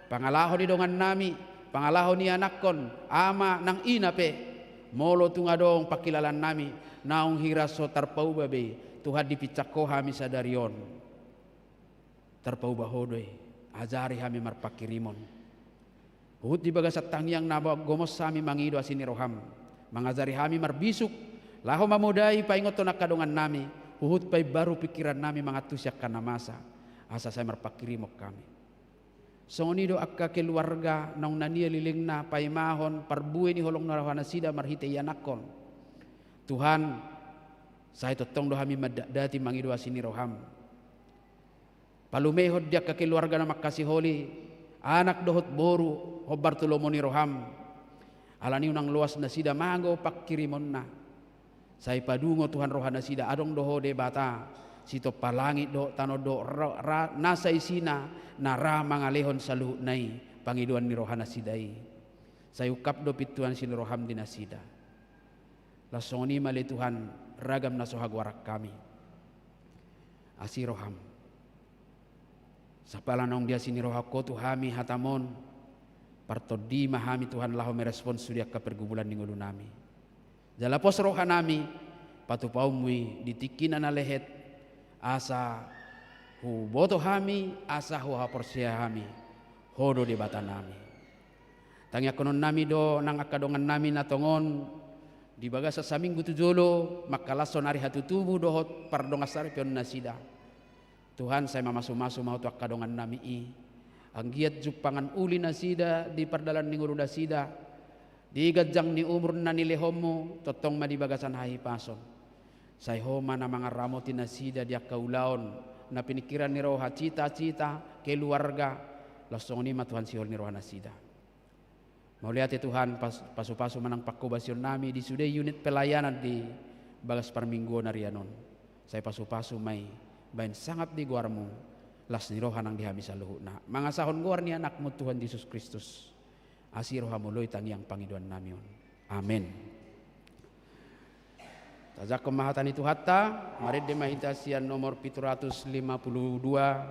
pangalaho ni dongannami, pangalaho ni anakkon, ama nang ina pe. Molo tung adong pangkilalaannami naung hira so tarpauba be, Tuhan, dipinsang Ho hami sadari on. Tarpauba Ho do i, ajari hami marpangkirimon. Huhut di bagasan tangiang na gomos hami mangido asi ni roham, mangajari hami marbisuk, laho mamodai paingothon angka dongannami, huhut paimbaru pingkirannami mangantusi angka na masa, asa sai marpangkirimon hami. Songon i do angka keluarga naung na nian lelengna paimahon parbue ni holong ni rohanasida marhite ianakhon. Tuhan, sai tongtong do hami mandatdati mangido asi ni roham. Palumehon di angka keluarga na mangkasiholi, anak dohot boru, hombar tu lomo ni roham. Alani unang loas nasida mago panghirimonna. Sai padungo Tuhan rohanasida, adong do Ho Debata, sitompa langit dohot tano dohot ra, ra, nasa isina, na ra mangalehon saluhutna i, pangidoan ni rohanasida i. Sai ungkap do pintuan sian roham di nasida. Laos songon i ma ale Tuhan, ragam na so hagoaran hami. Asi roham. Sapala naung diasi ni roham Ho tu hami hatam on, partondi ma hami Tuhan laho merespon sude angka pergumulan ni ngolunami. Jala pos rohanami, patupaonmu i di tingkina na lehet, asa huboto hami, asa huhaporseai hami, Ho do Debatanami. Tangiangkononnami do nang angka dongannami na tongon di bagasan saminggu tu jolo, mangkalashon ari hatutubu dohot pardongansaripeonnasida. Tuhan, sai mamasumasu ma Ho tu angka dongannami i. Anggiat jumpangan uli nasida di pardalan ni ngolunasida, di ganjang ni umur na nilehonmu, tongtong ma di bagasan hahipason. Sai Ho ma na mangaramoti nasida di angka ulaon na piningkiran ni roha, cita-cita, keluarga, laos songon i ma Tuhan sihol ni rohanasida. Mauliate Tuhan, pas, pasupasu ma nang pangkobasionnami di sude unit pelayanan di bagas parmingguon arian on. Sai pasupasu ma i, bahen sangap di goarmu, las ni roha nang di hami saluhutna. Mangasahon goar ni Anakmu Tuhan Jesus Kristus. Asi rohamu, loas tangiang pangidoannami on. Amen. Tajangkon ma hata ni Tuhanta, marende ma hita sian nomor pitu ratus lima puluh dua,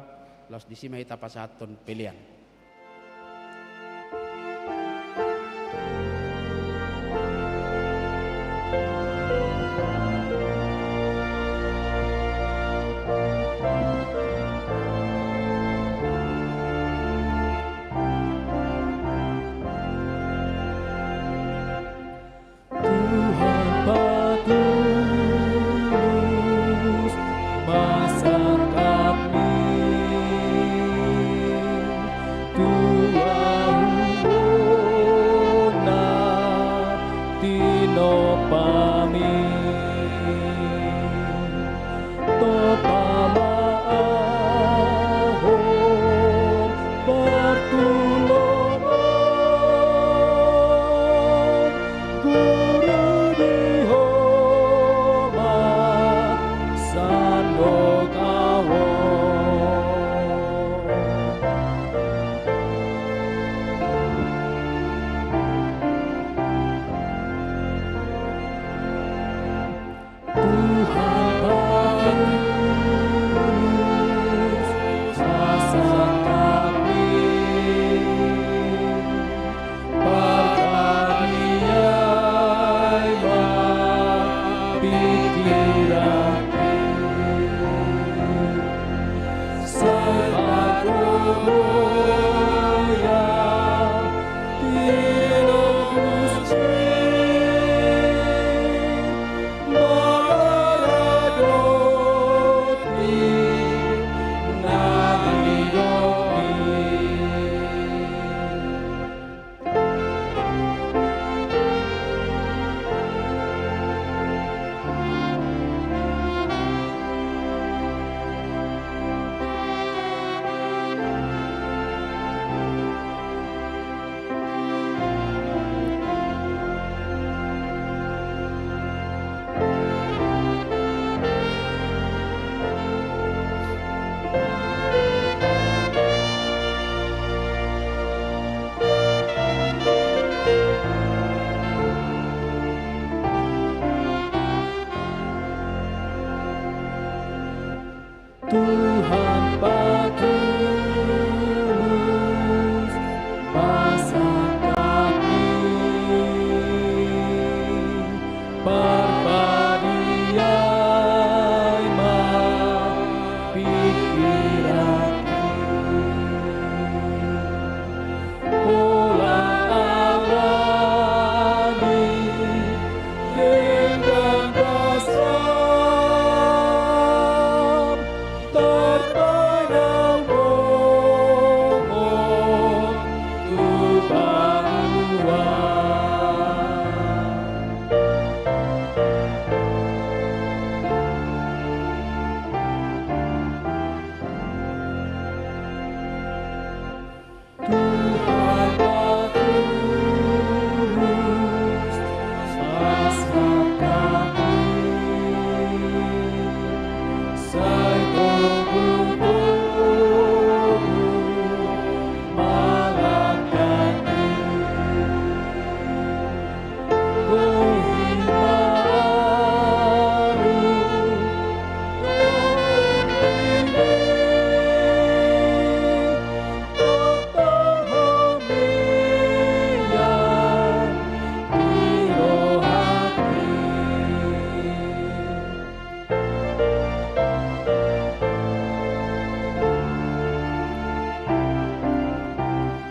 laos disi ma hita pasahathon pelean. Tuhan patulus ma sangkapmi, tu ahu bona tinompami. Tompa ma ahu partulus, guru di Ho ma sandok ahu. Tuhan patulus ma sangkapmi, partangiangi ma pingkiranmi. Sai pargogoian tinolusmi,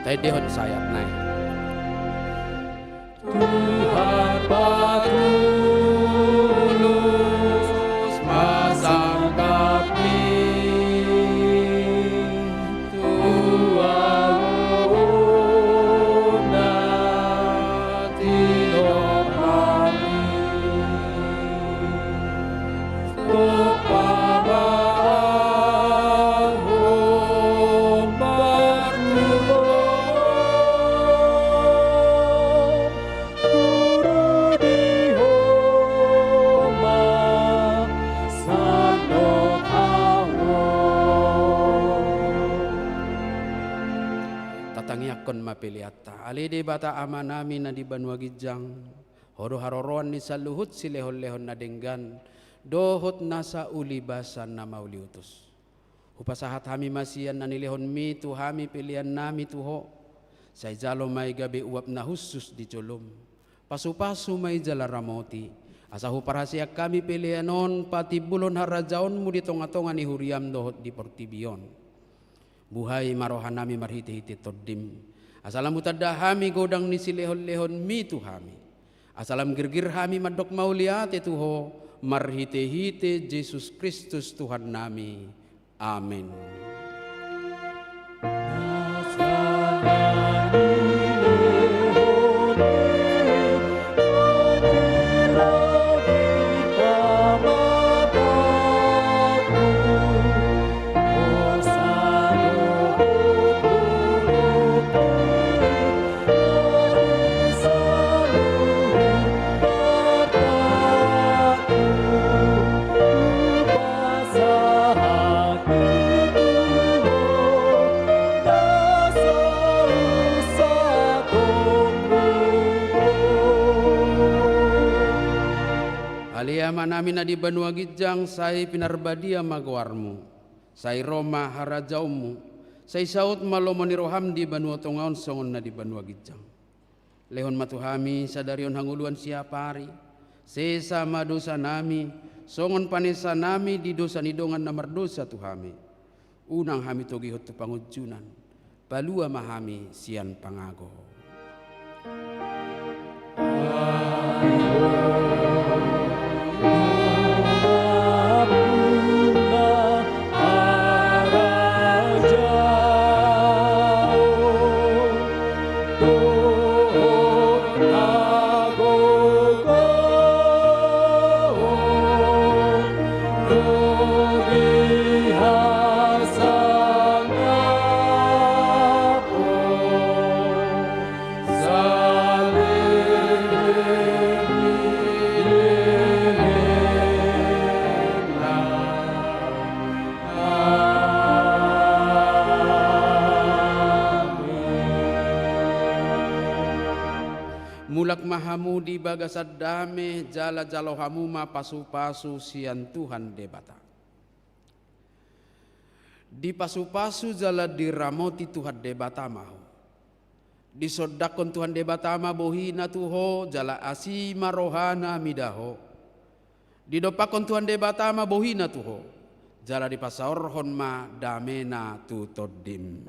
Taendehon sayat nai. Tuhan patulus ma sangkapmi, tu ahu na tinompami. Dompak ma ahu martulus, turut di Ho ma sandok ahu. Tatangiangkon ma peleanta. Ale Debata Amanami na di banua ginjang, Ho do haroroan ni saluhut silehonlehon na denggan dohot nasa uli basa na mauliutus. Hupasahat hami ma sian na nilehonmi tu hami peleannami tu Ho. Sai jalo ma i gabe uap na hushus di jolom. Pasupasu ma i jala ramoti, asa huparhaseang hami pelean on patimbulhon harajaonmu di tongatonga ni huriam dohot di portibi on. Buhai ma rohanami marhitehite Tondim, asa lam hutanda hami godang ni silehonlehonmi tu hami, asa lam girgir hami mandok mauliate tu Ho, marhitehite Jesus Kristus Tuhannami. Amen. Ale Amanami na di banua ginjang, sai pinarbadia ma goarmu. Sai ro ma harajaonmu, sai saut ma lomo ni roham di banua tonga on songon na di banua ginjang. Lehon ma tu hami sadari on hangoluan siapari, sesa ma dosanami, songon panesanami di dosa ni dongan na mardosa tu hami. Unang hami togihon tu pangunjunan, palua ma hami sian pangago. Mulak ma hamu di bagasan dame, jala jalo hamu ma pasupasu sian Tuhan Debata. Dipasupasu jala diramoti Tuhan Debata ma ho. Disondangkon Tuhan Debata ma bohiNa tu ho, jala asi ma rohaNa mida ho. Didompakkon Tuhan Debata ma bohiNa tu ho, jala dipasaorhon ma dameNa tu tondim.